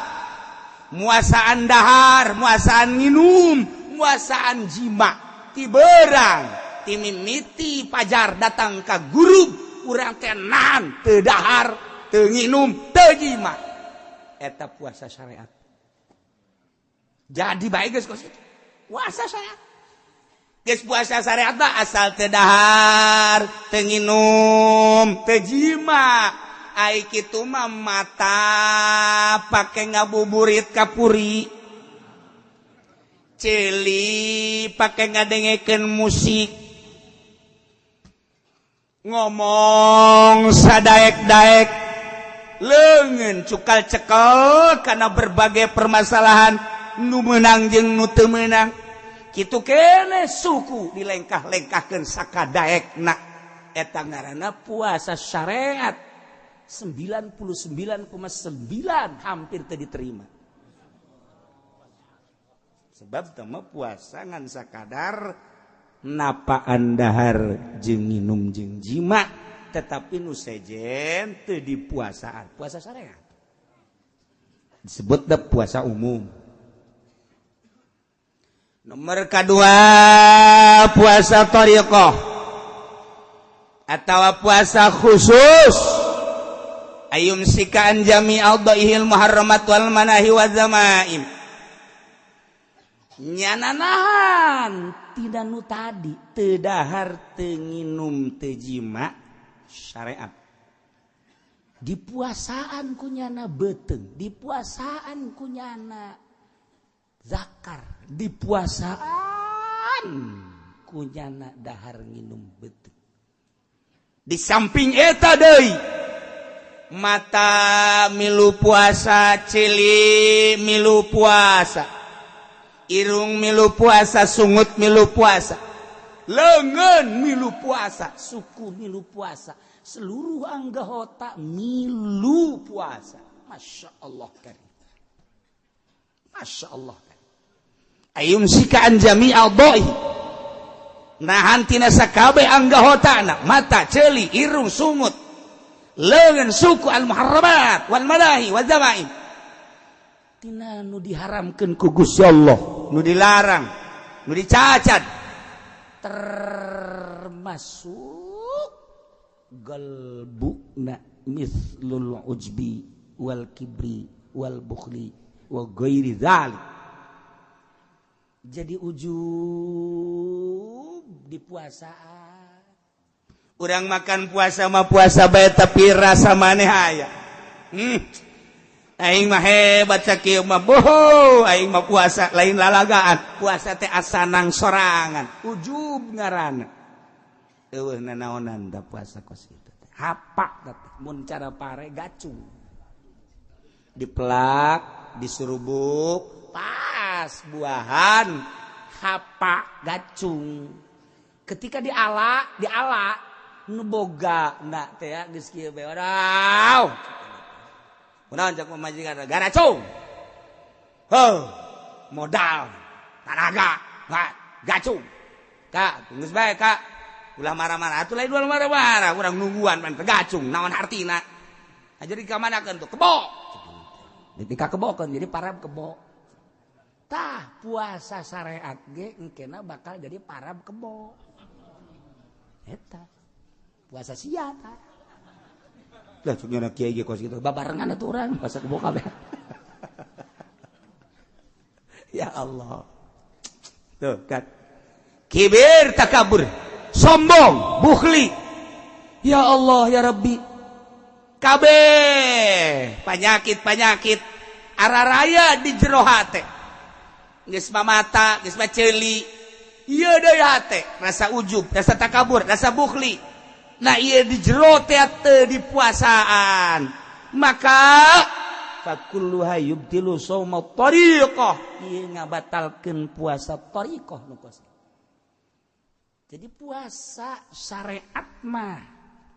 Muasaan dahar, muasaan minum, muasaan jima ti berang, ti mimiti pajar datang ka gurub urang teh nahan teu dahar, teu nginum, teu jima. Eta puasa syariat. Jadi baik geus kos itu. Puasa syariat. Geus puasa syariat mah asal teu dahar, teu nginum, teu jima. Ai kitu mah mata pake ngabuburit kapuri. Ceuli pake ngadengekeun musik. Ngomong sadaek-daek. Leungeun cukal cekel karena berbagai permasalahan nu meunang jeung nu teu meunang. Kitu kene suku dilengkah-lengkahkeun sakadaekna. Eta ngaranna puasa syariat 99,9 hampir teu diterima. Sebab teu mah puasa ngan sakadar napaan dahar jeung nginum jeung jima, tetapi nu sejen teu dipuasaan. Puasa syariat disebut da puasa umum. Nomor kedua puasa thariqah atau puasa khusus. Ayumsika an jami'al dhaihil muharramat wal manahi wa zamaim. Nyana nahan tidak nu tadi teu dahar teu nginum teu jima syariat. Dipuasaan ku nyana beuteung, dipuasaan ku nyana zakar, dipuasaan ku nyana dahar nginum beuteung. Di samping eta deui mata milu puasa, ceuli milu puasa, irung milu puasa, sungut milu puasa, leungeun milu puasa, suku milu puasa, seluruh anggota milu puasa. Masya Allah karim. Masya Allah karim. Ayumsika an jami'al dha'i. Nahan tina sakabeh anggotana, mata, ceuli, irung, sungut, leungeun, suku, al muharramat wal manahi wal zamaim. Tina nu diharamkeun ku Gusti Allah, nu dilarang, nu dicacat, termasuk galbuna mislul ujbi wal kibri wal bukhli wa ghairi dzalik. Jadi ujub di puasaan. Urang makan puasa mah puasa bae tapi rasa maneh aya. Aing mah hebat sakieu mah, boho aing mah puasa lain lalagaan, puasa teh asanang sorangan, ujub ngaranna. Eueuh nanaonan da puasa kos kitu teh. Hapak teh mun cara pare gacung. Dipelak, disurubuk, pas buahan hapak gacung. Ketika diala, diala nu boga na teh geus kieu bae. Wadaw. Kunaon cak pamajikan garacung. Heuh, modal, tanaga, gacung. Kak, geus bae kak. Ulah marah-marah atuh lain ulah marah-marah, urang nungguan pan gacung naon hartina. Jadi kamanakeun tuh kebo. Dika kebokeun jadi parab kebo. Tah puasa syariat ge engkena bakal jadi parab kebo. Eta puasa sia tah. Lah cuk nyana kiai ge kos kitu babarengan atuh urang puasa kebo kabeh. Ya Allah. Tuh kan. Kibir takabur, sombong, bukhli. Ya Allah ya Rabbi. Kabeh penyakit-penyakit araraya di jero hate. Geus mah mata, geus mah ceuli. Ieu deui hate, rasa ujub, rasa takabur, rasa bukhli. Nah ieu di jero teh teu dipuasaan. Maka fakulluha yubtilu shauma tariqah. Ieu ngabatalkeun puasa tariqah nu kos. Jadi puasa syariat mah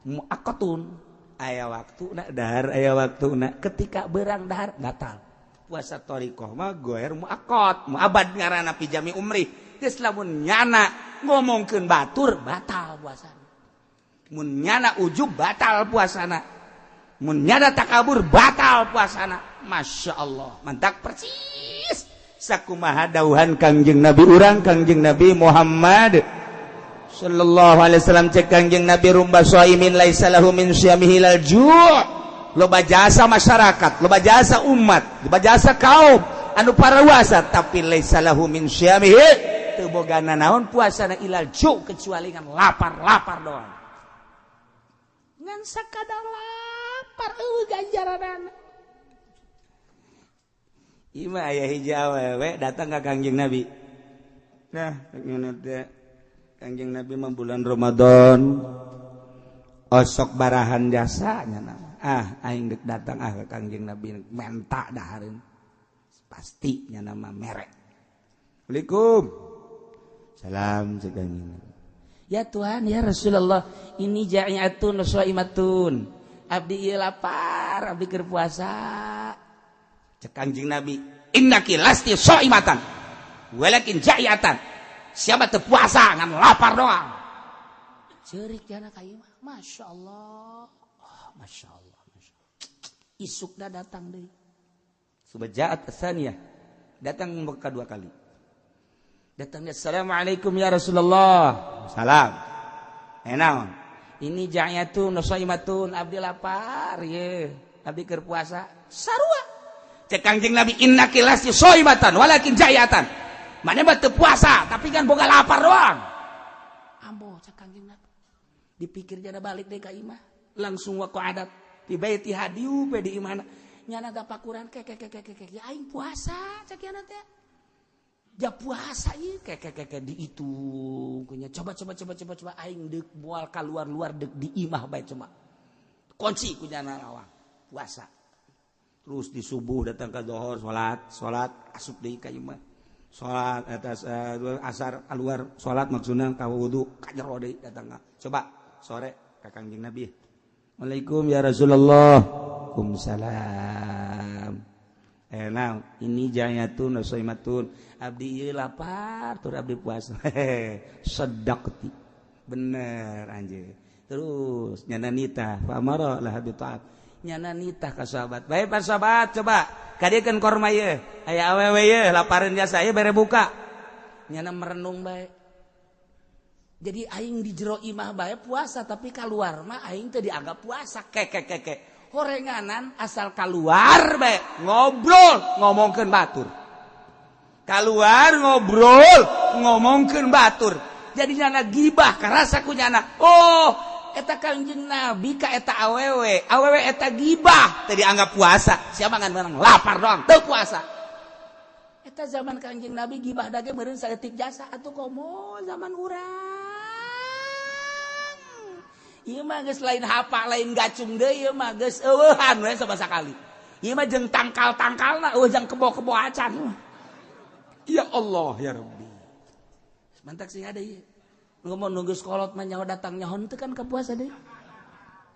muaqqatun. Aya waktu nak dahar, aya waktu nak ketika berang dahar batal. Puasa thoriqoh mah goer muaqqat, muabad ngaranna fi jami umri. Geus lamun nyana ngomongkeun batur, batal puasana. Mun nyana ujub, batal puasana. Mun nyana takabur, batal puasana. Masya Allah, mantak persis sakumaha dawuhan Kangjeng Nabi urang, Kangjeng Nabi Muhammad sallallahu alaihi wasallam. Cek Kangjeng Nabi, "Rubba shaimin laisa lahu min siyamihi illal ju'." Loba jasa masyarakat, loba jasa umat, loba jasa kaum anu puasa, tapi laisa lahu min siyamihi, teu boga naon puasana, illal ju', kecuali ngan lapar-lapar doang, ngan sakadar lapar, euweuh ganjaranana. Ima aya hiji awewe datang ka Kangjeng Nabi. Nah, teh Kangjeng Nabi mah bulan Ramadan osok barahan jasanya nama. Ah, aing dek datang ah ke Kangjeng Nabi menta dahareun. Pasti nya nama merek. Assalamualaikum. Salam, cek Kangjeng Nabi. Ya Tuhan, ya Rasulullah, ini ja'iatun shaimatun. Abdi ieu lapar, abdi keur puasa. Cek Kangjeng Nabi, "Innaki lasti shaimatan. Walakin ja'iatan." Siapa teu puasa, ngan lapar doang. Ceurik jana ka ieu mah. Masya Allah. Oh, Masya Allah. Masya Allah. Isukna datang deui. Subajaat tsaniyah. Datang kedua kali. Datangnya, "Assalamualaikum ya Rasulullah." Salam. Eh, naon? Ini ja'yatun shaimatun, abdi lapar ye. Abdi keur puasa. Sarua. Cek Kangjeng Nabi, "Innaki lasti shaimatan walakin ja'yatan." Mana mah teu puasa, tapi kan boga lapar doang. Ambo, cek Kangjeng Nabi. Dipikir jana balik deh ka imah. Langsung wa adat di baiti hadiu pe di imahna. Nyana tapakuran ke ke ke ke ke, ya aing puasa, cek yana teh. Ja puasa ieu ke ke ke ke, dihitung kunya. Coba coba coba coba coba, aing deuk moal keluar-luar, deuk di imah bae, coba. Kunci ku nyana lawang. Puasa. Terus di subuh datang ke dohor, salat, salat, asup deui ka imah. Salat atas asar keluar salat, maksudna ka wudu, ka jero deui datang. Coba sore ka Kangjeng Nabi. "Assalamualaikum ya Rasulullah." "Waalaikumsalam." Eh, naon? Ini jayatun shaimatun. Abdi ieu lapar tur abdi puasa. "Sadaqti." Bener anjir. Terus nyana nitah, fa amara laha bi ta'am. Nyana nitah ka sahabat. Baik, Pak sahabat, coba kadiekeun korma ieu. Aya awewe ieu lapareun jasa ieu, bere buka. Nyana merenung bae. Jadi aing di jero imah bae puasa, tapi keluar mah aing teh dianggap puasa. Ke ke ke ke. Horenganan asal keluar bae ngobrol ngomongkeun batur. Keluar ngobrol ngomongkeun batur. Jadi nyana gibah karasa ku nyana. Oh, eta Kangjeng Nabi ka eta awewe. Awewe eta gibah teh dianggap puasa. Siapa ngan menang lapar doang teu puasa. Eta zaman Kangjeng Nabi gibah dage meureun saeutik jasa, atuh komo zaman urang. Ieu mah geus lain hapa, lain gacung deui, ieu mah geus eueuhan we sabasa kali. Ieu mah jeung tangkal-tangkalna eueuh, jang kebo-kebo acan. Ya Allah ya Rabbi. Mantak sing ada ieu. Ngomong nunggu sekolot mah nyaho datang nyaho teu kan ke puasa deui.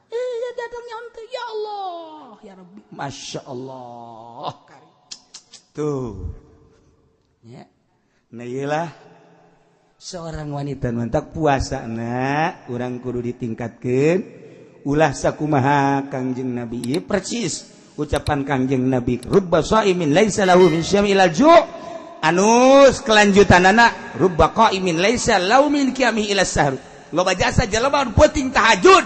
Eh, datang nyaho teu, ya Allah ya Rabbi. Masya Allah. Tuh. Ya. Nah, iyalah seorang wanita, mantak puasa na urang kudu ditingkatkan, ulah sakumaha Kangjeng Nabi ieu. Persis ucapan Kangjeng Nabi, "Rubba shaimin laisa lahu min syami ila ju'." Anus kelanjutanana, "Rubba qaimin laisa lahu min qiyamihi ila sahur." Loba jasa jelema nu peuting tahajud,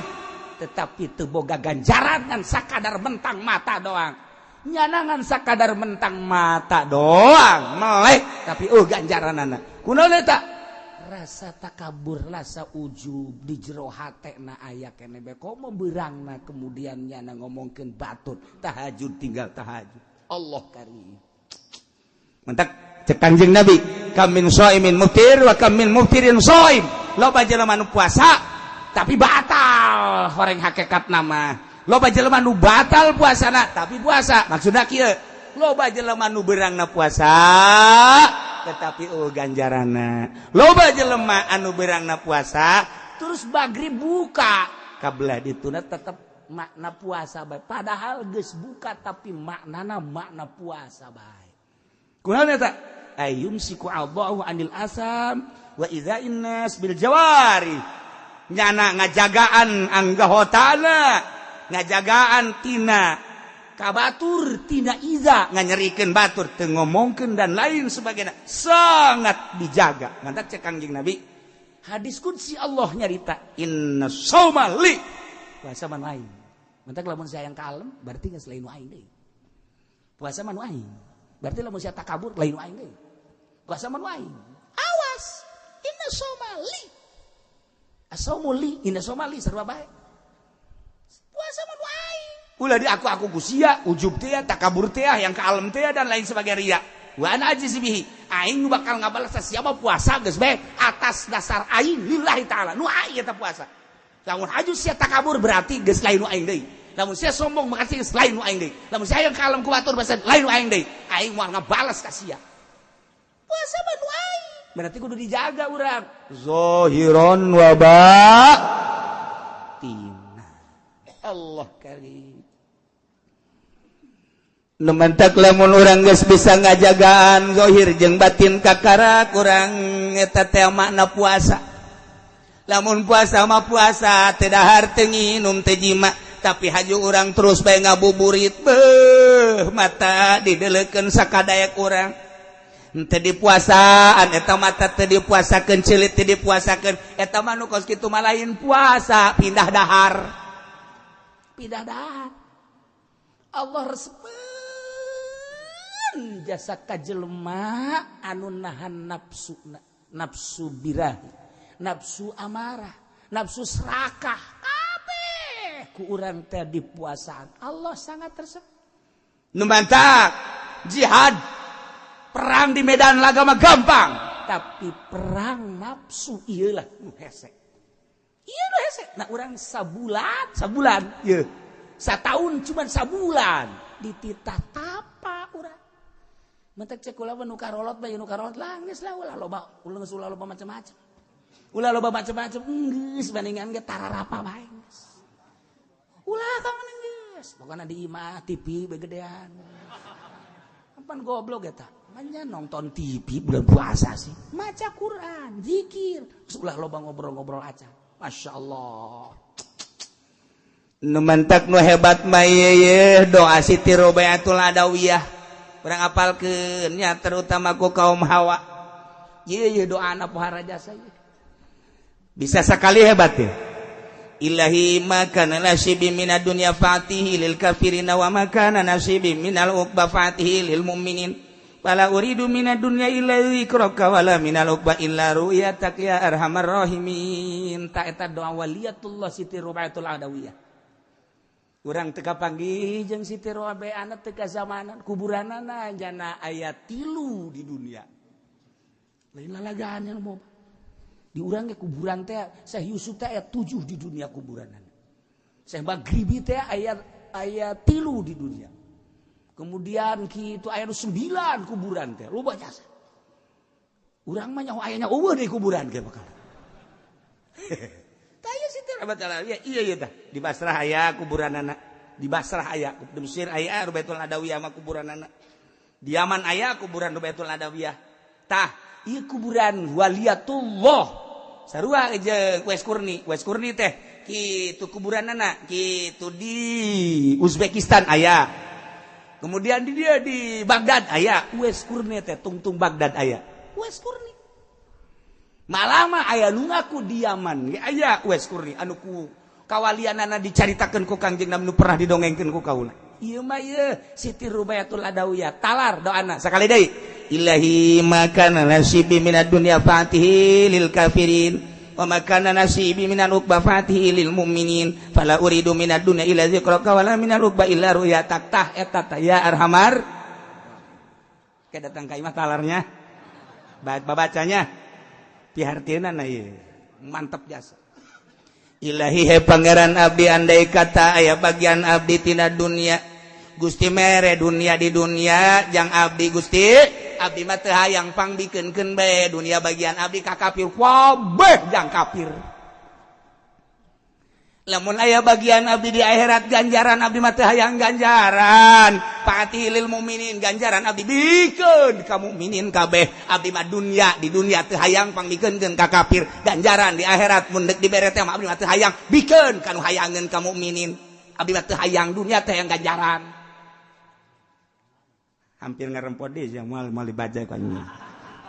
tetapi teu boga ganjaran, ngan sakadar mentang mata doang. Nyanangan sakadar mentang mata doang melek, tapi oh ganjaranana. Kunaon eta? Rasa takabur, rasa ujub di jero hate na aya kene bae, komo beurangna kemudian nyana ngomongkeun batur, tahajud tinggal tahajud. Allah karim. Mentak cek Kanjeng Nabi, "Kam min shaimin muftir wa kam min muftirin shaim." Loba jelema nu puasa tapi batal horeng hakikat nama. Loba jelema nu batal puasana tapi puasa. Maksudna kieu, loba jelema nu beurangna puasa tetapi oh ganjarana. Loba jelema anu beurangna puasa terus magrib buka kabelah dituna tetap. Makna puasa bae. Padahal geus buka tapi maknana makna puasa bae. Kunaon eta? Ayumsiku Allahu anil asam wa idza'in nas bil jawari. Nyana ngajagaan anggahotana, ngajagaan tina kabatur, tina iza nganyerikeun batur, teu ngomongkeun dan lain sebagainya. Sangat dijaga. Mantak cek Kangjeng Nabi, hadis qudsi Allah nyarita inna shauma li, puasa mah aing. Mantak lamun saya yang kalem berarti geus lain aing deui. Puasa mah aing. Berarti lamun sia takabur lain aing deui. Puasa mah aing. Awas, inna shauma li. Asaumu li, inna shauma li sarua bae. Puasa mah aing. Ulah di aku ku sia, ujub teh, takabur teh, yang kalem teh dan lain sebagainya ria. Wa ana ajzi bihi. Aing nu bakal ngabalas siapa puasa geus bae atas dasar aing lillahi taala. Nu aing eta puasa. Lamun haju sia takabur berarti geus lain nu aing deui. Lamun sia sombong makasih geus lain nu aing deui. Lamun sia yang kalem ku batur basa lain nu aing deui. Aing moal ngabalas ka sia. Puasa mah nu aing. Berarti kudu dijaga urang. Zahiron wa batina. Allah karim. Nu mantak lamun urang geus bisa ngajagaan zahir jeung batin kakara kurang eta teh makna puasa. Lamun puasa mah puasa teu dahar teu nginum teu jima, tapi haju urang terus bae ngabuburit beuh mata dideleukeun sakadaek urang. Teu dipuasaan eta mata teu dipuasakeun, ceulit teu dipuasakeun, eta mah nu kos kitu mah lain puasa, pindah dahar. Pindah dahar. Allah resepeun jasa ka jelema anu nahan nafsu, nafsu birahi, nafsu amarah, nafsu serakah, kabeh ku urang teh dipuasaan. Allah sangat resep. Nu mantak jihad perang di medan laga mah gampang, tapi perang nafsu ieulah nu hese. Ieu nu hese. Nah urang sabulan, sabulan ieu. Sataun cuman sabulan dititah tapa urang. Mentek cek kula nu karolot bae nu karolot lah geus lah ulah loba, ulah geus ulah loba macam-macam. Ulah loba macam-macam geus bandingan ge tararapa bae geus. Ulah ka mana geus. Pokona di imah TV begedean. Kapan goblok eta? Manya nonton TV bulan puasa sih. Maca Quran, zikir, geus ulah loba ngobrol-ngobrol aja. Masya Allah. Nu mantak nu hebat mah ye doa Siti Robiatul Adawiyah. Urang apalkeun nya terutama ku kaum hawa. Ye ye doana pohara jasa ye. Bisa sekali hebat ya. Ilahi ma kana nasibi minad dunya fatihi lil kafirina wa ma kana nasibi minal uqba fatihi lil mu'minin. Wala uridu minad dunya illa dzikraka wala minal uqba illa ru'yatak ya arhamar rahimin. Ta eta doa waliyatullah Siti Robiatul Adawiyah. Urang teu kapanggih jeung Siti Robiah teu kazamanan, kuburanana jana aya 3 di dunia. Lain lalagaan yang mau. Di urang ge kuburan teh Syekh Yusuf teh aya 7 di dunia kuburanana. Syekh Maghribi teh aya 3 di dunia. Kemudian kitu aya 9 kuburan teh, loba jasa. Urang mah nyaho ayanya eueuh di kuburan ge bakal. Tah ieu Siti Robiatul Adawiyah, iya ieu tah. Di Basrah aya kuburanana, di Basrah aya, di Mesir aya Robiatul Adawiyah mah kuburanana. Di Yaman aya kuburan Robiatul Adawiyah. Tah, ieu kuburan waliyatullah. Sarua jeung Uwais Qurni, Uwais Qurni teh kitu kuburanana, kitu di Uzbekistan aya. Kemudian di dia di Baghdad aya, Uwais Qurni teh tungtung Baghdad aya. Uwais Qurni. Malah mah aya nu ngaku di Yaman ge aya Uwais Qurni anu ku kawalianana dicaritakeun ku Kangjeng Nabi nu pernah didongengkeun ku kaula. Ieu mah ieu Siti Robiatul Adawiyah talar doana sakali deui. Ilahi ma kana nasibi minad dunya fatihi lil kafirin wa ma kana nasibi minal uqba fatihi lil mu'minin fala uridu minad dunya illa dzikraka wala minal uqba illa ru'yatak. Tah eta tah ya arhamar. Ke datang ka imah talarnya. Babacanya pihartieunana ieu mantep jasa. Ilahi he pangeran abdi andai kata aya bagian abdi tina dunia Gusti mere dunia di dunia jang abdi Gusti abdi mah teu hayang pangbikeunkeun bae dunia bagian abdi ka kafir kabeh jang kafir. Lamun aya bagian abdi di akhirat ganjaran abdi mah teu hayang ganjaran. Fatilil mukminin ganjaran abdi bikeun ka mukminin kabeh. Abdi mah dunya di dunya teu hayang pangmikeunkeun ka kafir. Ganjaran di akhirat mun deuk dibere teh mah abdi mah teu hayang bikeun ka nu hayangeun ka mukminin. Abdi mah teu hayang dunya teh hayang ganjaran. Hampir ngarempot deui sia moal moal dibaca ku anjing.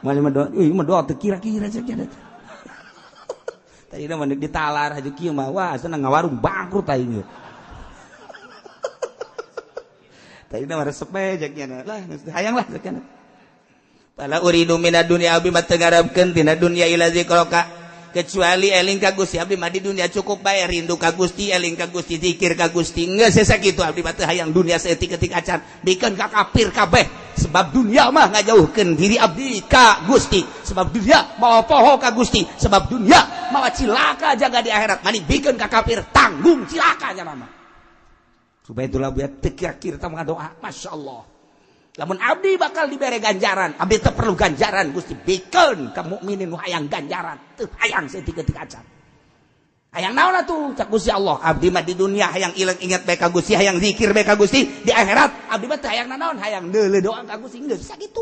Moal mah doa, euy mah doa teu kira-kira cek nya. Tadi mah ditalar haji kieu mah wah senang ngawarung bangkrut aing. Tadi mah resep bae cek nya lah hayang lah cek nya. Fala uridu minad dunya abdi mah teu ngarepkeun tina dunya ila zikraka kecuali eling ka Gusti abdi mah di dunia cukup bae rindu ka Gusti eling ka Gusti zikir ka Gusti geus sakitu abdi mah teu hayang dunia saeutik-eutik acan bikeun ka kafir kabeh sebab dunia mah ngajauhkeun diri abdi ka Gusti sebab dunia mawa poho ka Gusti sebab dunia mawa cilaka jaga di akhirat mani bikeun ka kafir tanggung cilaka nya mah supaya itulah buat teu kira-kira tah ngadoa masyaallah. Lamun abdi bakal dibere ganjaran, abdi teu perlu ganjaran Gusti bikeun ka mukminin nu hayang ganjaran, teu hayang saeutik-eutik acan. Hayang naon atuh cak Gusti Allah, abdi mah di dunia hayang ilang ingat bae ka Gusti, hayang zikir bae ka Gusti, di akhirat abdi mah teu hayang nanaon, hayang deuleu doa ka Gusti geus sakitu.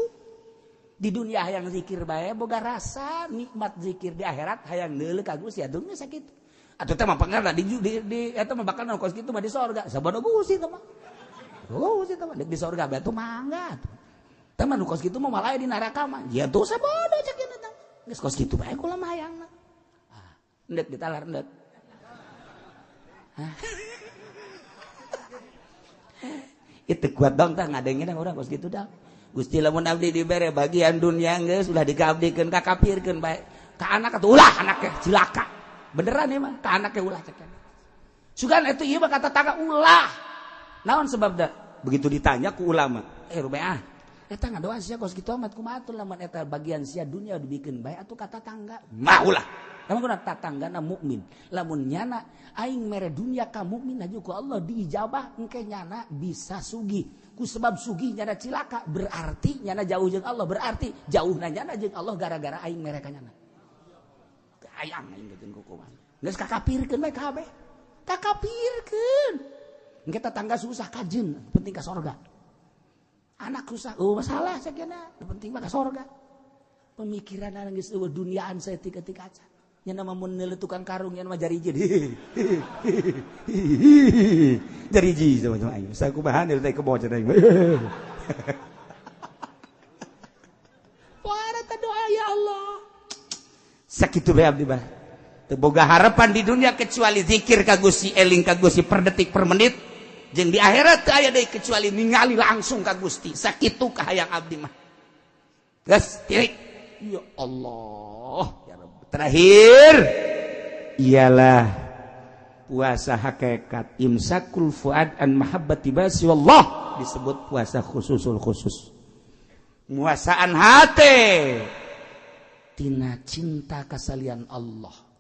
Di dunia hayang zikir bae boga rasa nikmat zikir di akhirat hayang deuleu ka Gusti atuh geus sakitu. Atuh teh mah pangarna di eta mah bakal kos kitu mah di sorga, sabodo Gusti teh mah. Oh, sih teman di sorga batu mangga tuh. Teman nu kos kitu mah malah di neraka mah. Ya dosa bodoh cek ieu teh. Geus kos kitu bae kula mah hayangna. Ah, endek ditalar endek. Hah. Itu kuat dong tah ngadengin urang kos kitu dah. Gusti lamun abdi dibere bagian dunia geus ulah dikaabdikeun ka kafirkeun bae. Ka anak atuh ulah anaknya cilaka. Beneran ieu mah ka anaknya ulah cek. Sugan atuh ieu mah kata tangga ulah. Naon sebabna? Begitu ditanya ku ulama, rubeah, eta ngadoa sia kos kitu amat kumaha atuh lamun eta bagian sia dunia dibikeun bae atuh kata tangga. Mah ulah. Lamun kuna tatanggana mukmin. Lamun nyana aing mere dunia ka mukmin aju ku Allah diijabah engke nyana bisa sugih. Ku sebab sugih nyana cilaka berarti nyana jauh jeung Allah, berarti jauhna nyana jeung Allah gara-gara aing mere ka nyana. Hayang aing geus kukumaha. Geus kakapirkeun bae kabeh. Kakapirkeun. Engke tetangga susah kajen, penting ka sorga. Anak susah, oh masalah sakena, penting mah ka sorga. Pemikiran geus eueuh duniaan saeutik-eutik acan. Nya mah mun neuleuh tukang karung nya mah jariji. Jariji sama-sama aing. Sakumaha deui teh kebo cenah aing. Wah, eta doa ya Allah. Sakitu bae abdi mah. Teu boga harapan di dunia kecuali zikir ka Gusti, eling ka Gusti per detik per menit. Jeung di akhirat teu aya deui kecuali ningali langsung ka Gusti. Sakitu kahayang abdi mah. Geus tirik. Ya Allah, ya Rabb. Terakhir ialah puasa hakikat imsakul fuad an mahabbati basi wallah disebut puasa khususul khusus. Muasaan hate tina cinta kasalian Allah.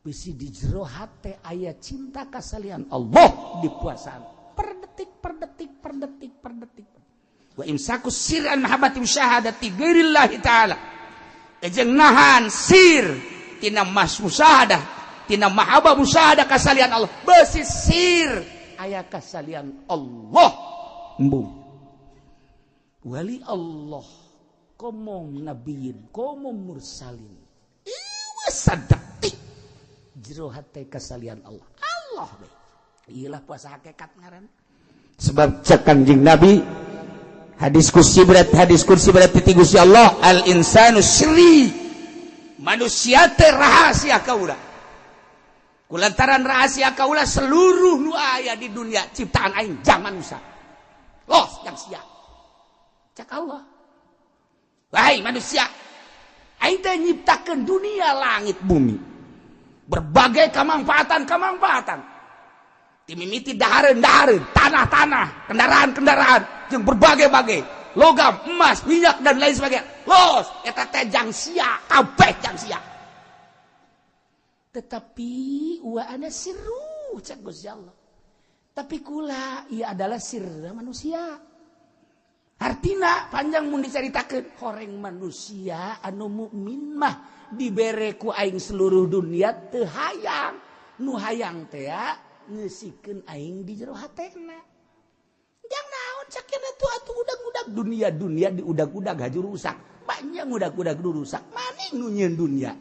Bisi di jero hate aya cinta kasalian Allah di puasaan per detik per detik per detik per detik. Wa imsaku sir an mahabbati musyahadati ghairillahi ta'ala. Jeung nahan sir tina mas musyahadah tina mahabbah musyahadah kasalian Allah. Besi sir aya kasalian Allah. Embung. Wali Allah komo nabiyin komo mursalin. Ieu sadetik jero hate kasalian Allah. Allah we. Iyalah puasa hakikat ngaran. Sebab cek Kanjeng Nabi hadis kursi berat ti Gusti Allah al insanu sirri. Manusia teh rahasia kaula. Kulantaran rahasia kaula seluruh nu aya di dunia ciptaan aing jang manusia. Los jang sia. Cek Allah. Wahai manusia, aing teh nyiptakeun dunia langit bumi. Berbagai kemanfaatan-kemanfaatan. Timimiti dahareun-dahareun, tanah-tanah, kendaraan-kendaraan, jeung berbagai-bagai, logam, emas, minyak dan lain sebagainya. Los, eta teh jang sia, kabeh jang sia. Tetapi wa ana sirru cek Gusti Allah. Tapi kula ieu adalah sirra manusia. Artina panjang mun dicaritakeun horeng manusia anu mukmin mah dibere ku aing seluruh dunia teu hayang. Nu hayang teh ngeusikeun aing di jero hatena. Jang naon cakena tuh atuh udag-udag dunia-dunia diudag-udag haju rusak. Banyak udag-udag rusak. Maning nu nyieun dunia.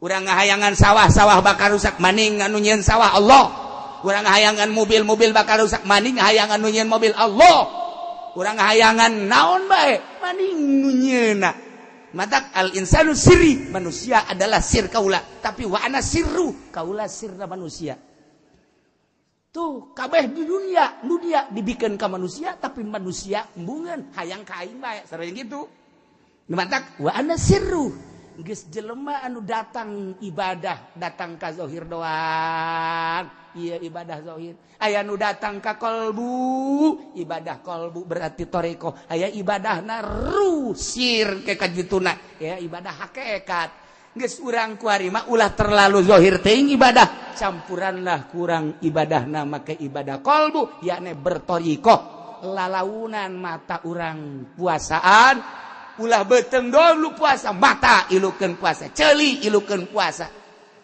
Urang ngahayangan sawah-sawah bakal rusak, maning anu nyieun sawah Allah. Urang ngahayangan mobil-mobil bakal rusak, maning hayangan nu nyieun mobil Allah. Urang ngahayangan naon bae, maning nu nyieunna. Matak al insanu sirri, manusia adalah sir kaula, tapi wa ana sirru, kaula sirna manusia. Tuh kabeh di dunia, dunia dibikin ka manusia, tapi manusia embungeun hayang ka aing bae, sareng gitu. Matak wa ana sirru, geus jelema anu datang ibadah, datang ka zahir doang. Iya ibadah zahir. Aya nu datang ka kolbu, ibadah kolbu berarti toreko. Aya ibadahna rusir ke kajituna, ya ibadah hakikat. Geus urang kuari mah ulah terlalu zahir teuing ibadah, campuranlah kurang ibadahna make ibadah kolbu, yakni bertoriko. Lalaunan mata urang puasaan, ulah beuteung dulu puasa, mata ilukeun puasa, ceuli ilukeun puasa,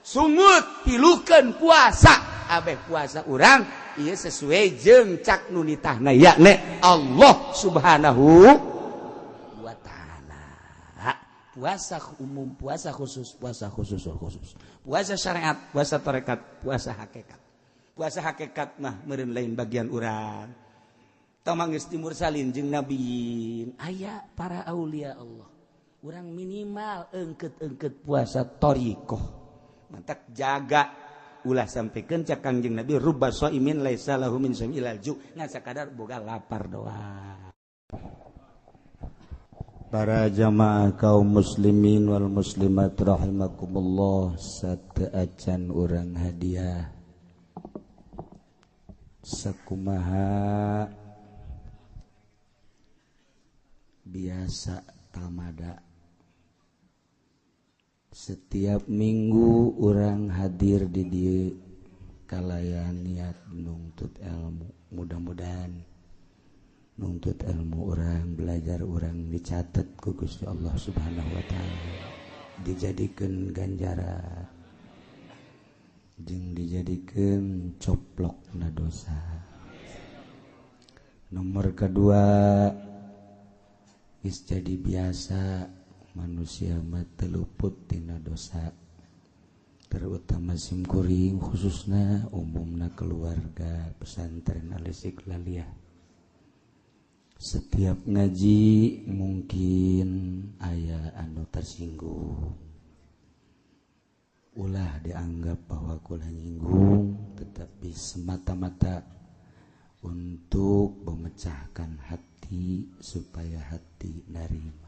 sungut pilukeun puasa. Abeh puasa urang ieu sesuai jeung cak nu nitahna yakni Allah Subhanahu wa taala. Puasa umum, puasa khusus, puasa khusus khusus. Puasa syariat, puasa tarekat, puasa hakikat. Puasa hakikat mah meureun lain bagian urang. Tong geus timursalin jeung nabiin, aya para aulia Allah. Urang minimal engket-engket puasa thariqah. Mantak jaga ulah sampaikan cak Kangjeng Nabi rubba shaimin laisa lahu min shaim ilal ju, ngan sakadar boga lapar doang. Para jamaah kaum muslimin wal muslimat rahimakumullah, sateuacan urang hadiah sakumaha biasa tamada. Setiap minggu orang hadir di dieu kalayan niat nuntut ilmu. Mudah-mudahan nuntut ilmu orang, belajar orang dicatat ku Gusti Allah Subhanahu wa taala, dijadikeun ganjaran jeung dijadikeun coplokna dosa. Nomor kedua, geus jadi biasa manusia mah teu luput tina dosa, terutama simkuring khususna umumna keluarga pesantren Al-Istiqlaliyah. Setiap ngaji mungkin aya anu tersinggung, ulah dianggap bahwa kula nyinggung, tetapi semata-mata untuk memecahkan hati supaya hati narima.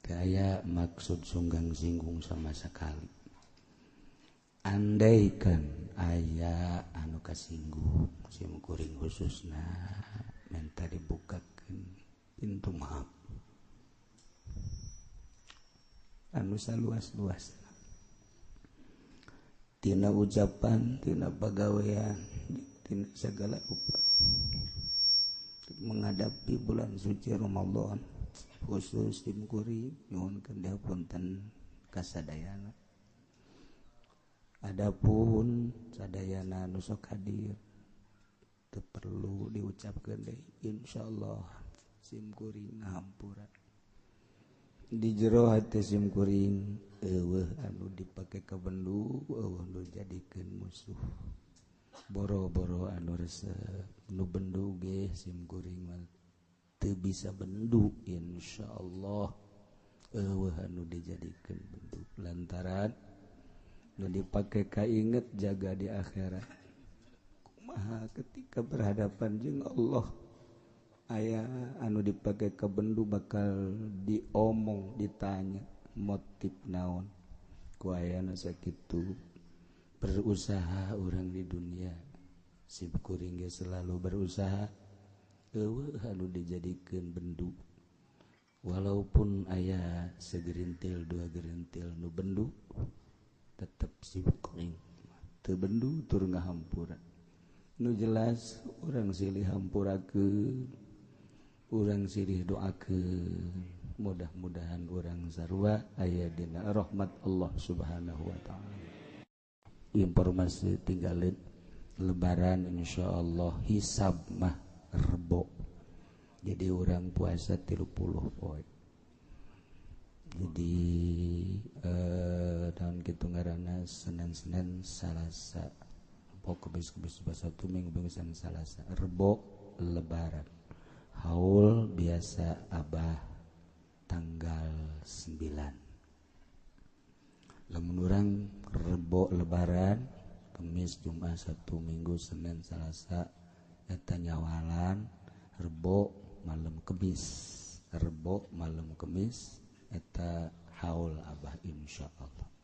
Gaya maksud sunggang singgung sama sekali. Andaikan aya anu kasinggung simkuring khususna minta dibukakeun pintu maaf anu saluas-luas tina ucapan, tina pagawean, tina segala rupa menghadapi bulan suci Ramadan. Khusus simkuring nyuhunkeun dihapunten kasadayana. Adapun sadayana nu sok hadir teu perlu diucapkeun deui, insyaallah simkuring ngahampura. Di jero hate simkuring eueuh anu dipake ka bendu, eueuh nu jadikeun musuh. Boro-boro anu resep nu bendu ge simkuring mah teu bisa bendu, insyaallah eueuh anu dijadikeun bendu lantaran nu dipake kainget jaga di akhirat. Kumaha ketika berhadapan jeung Allah aya anu dipake ka bendu bakal diomong, ditanya motif naon ku ayana sakitu. Berusaha urang di dunia simkuring ge selalu berusaha eueuh anu dijadikeun bendu, walaupun aya segerintil dua gerintil nu bendu tetep simkuring teu bendu tur ngahampura. Nu jelas urang silih hampurakeun, urang silih doakeun, mudah-mudahan urang sarua aya dina rahmat Allah Subhanahu wa taala. Informasi tinggalin Lebaran, insyaallah hisab mah Rebo. Jadi urang puasa 30 poe. Jadi tahun gitu ngaranna Senin, Senin, Salasa, Rebo, Kemis, Kemis, Sabtu, Minggu, Minggu, Senin, Salasa, Rebo Lebaran. Haul biasa Abah tanggal 9. Lamun urang Rebo Lebaran, Kemis, Jumat, Sabtu, Minggu, Senin, Selasa eta nyawalan. Rebo malam Kemis, Rebo malam Kemis eta haul Abah, insyaallah.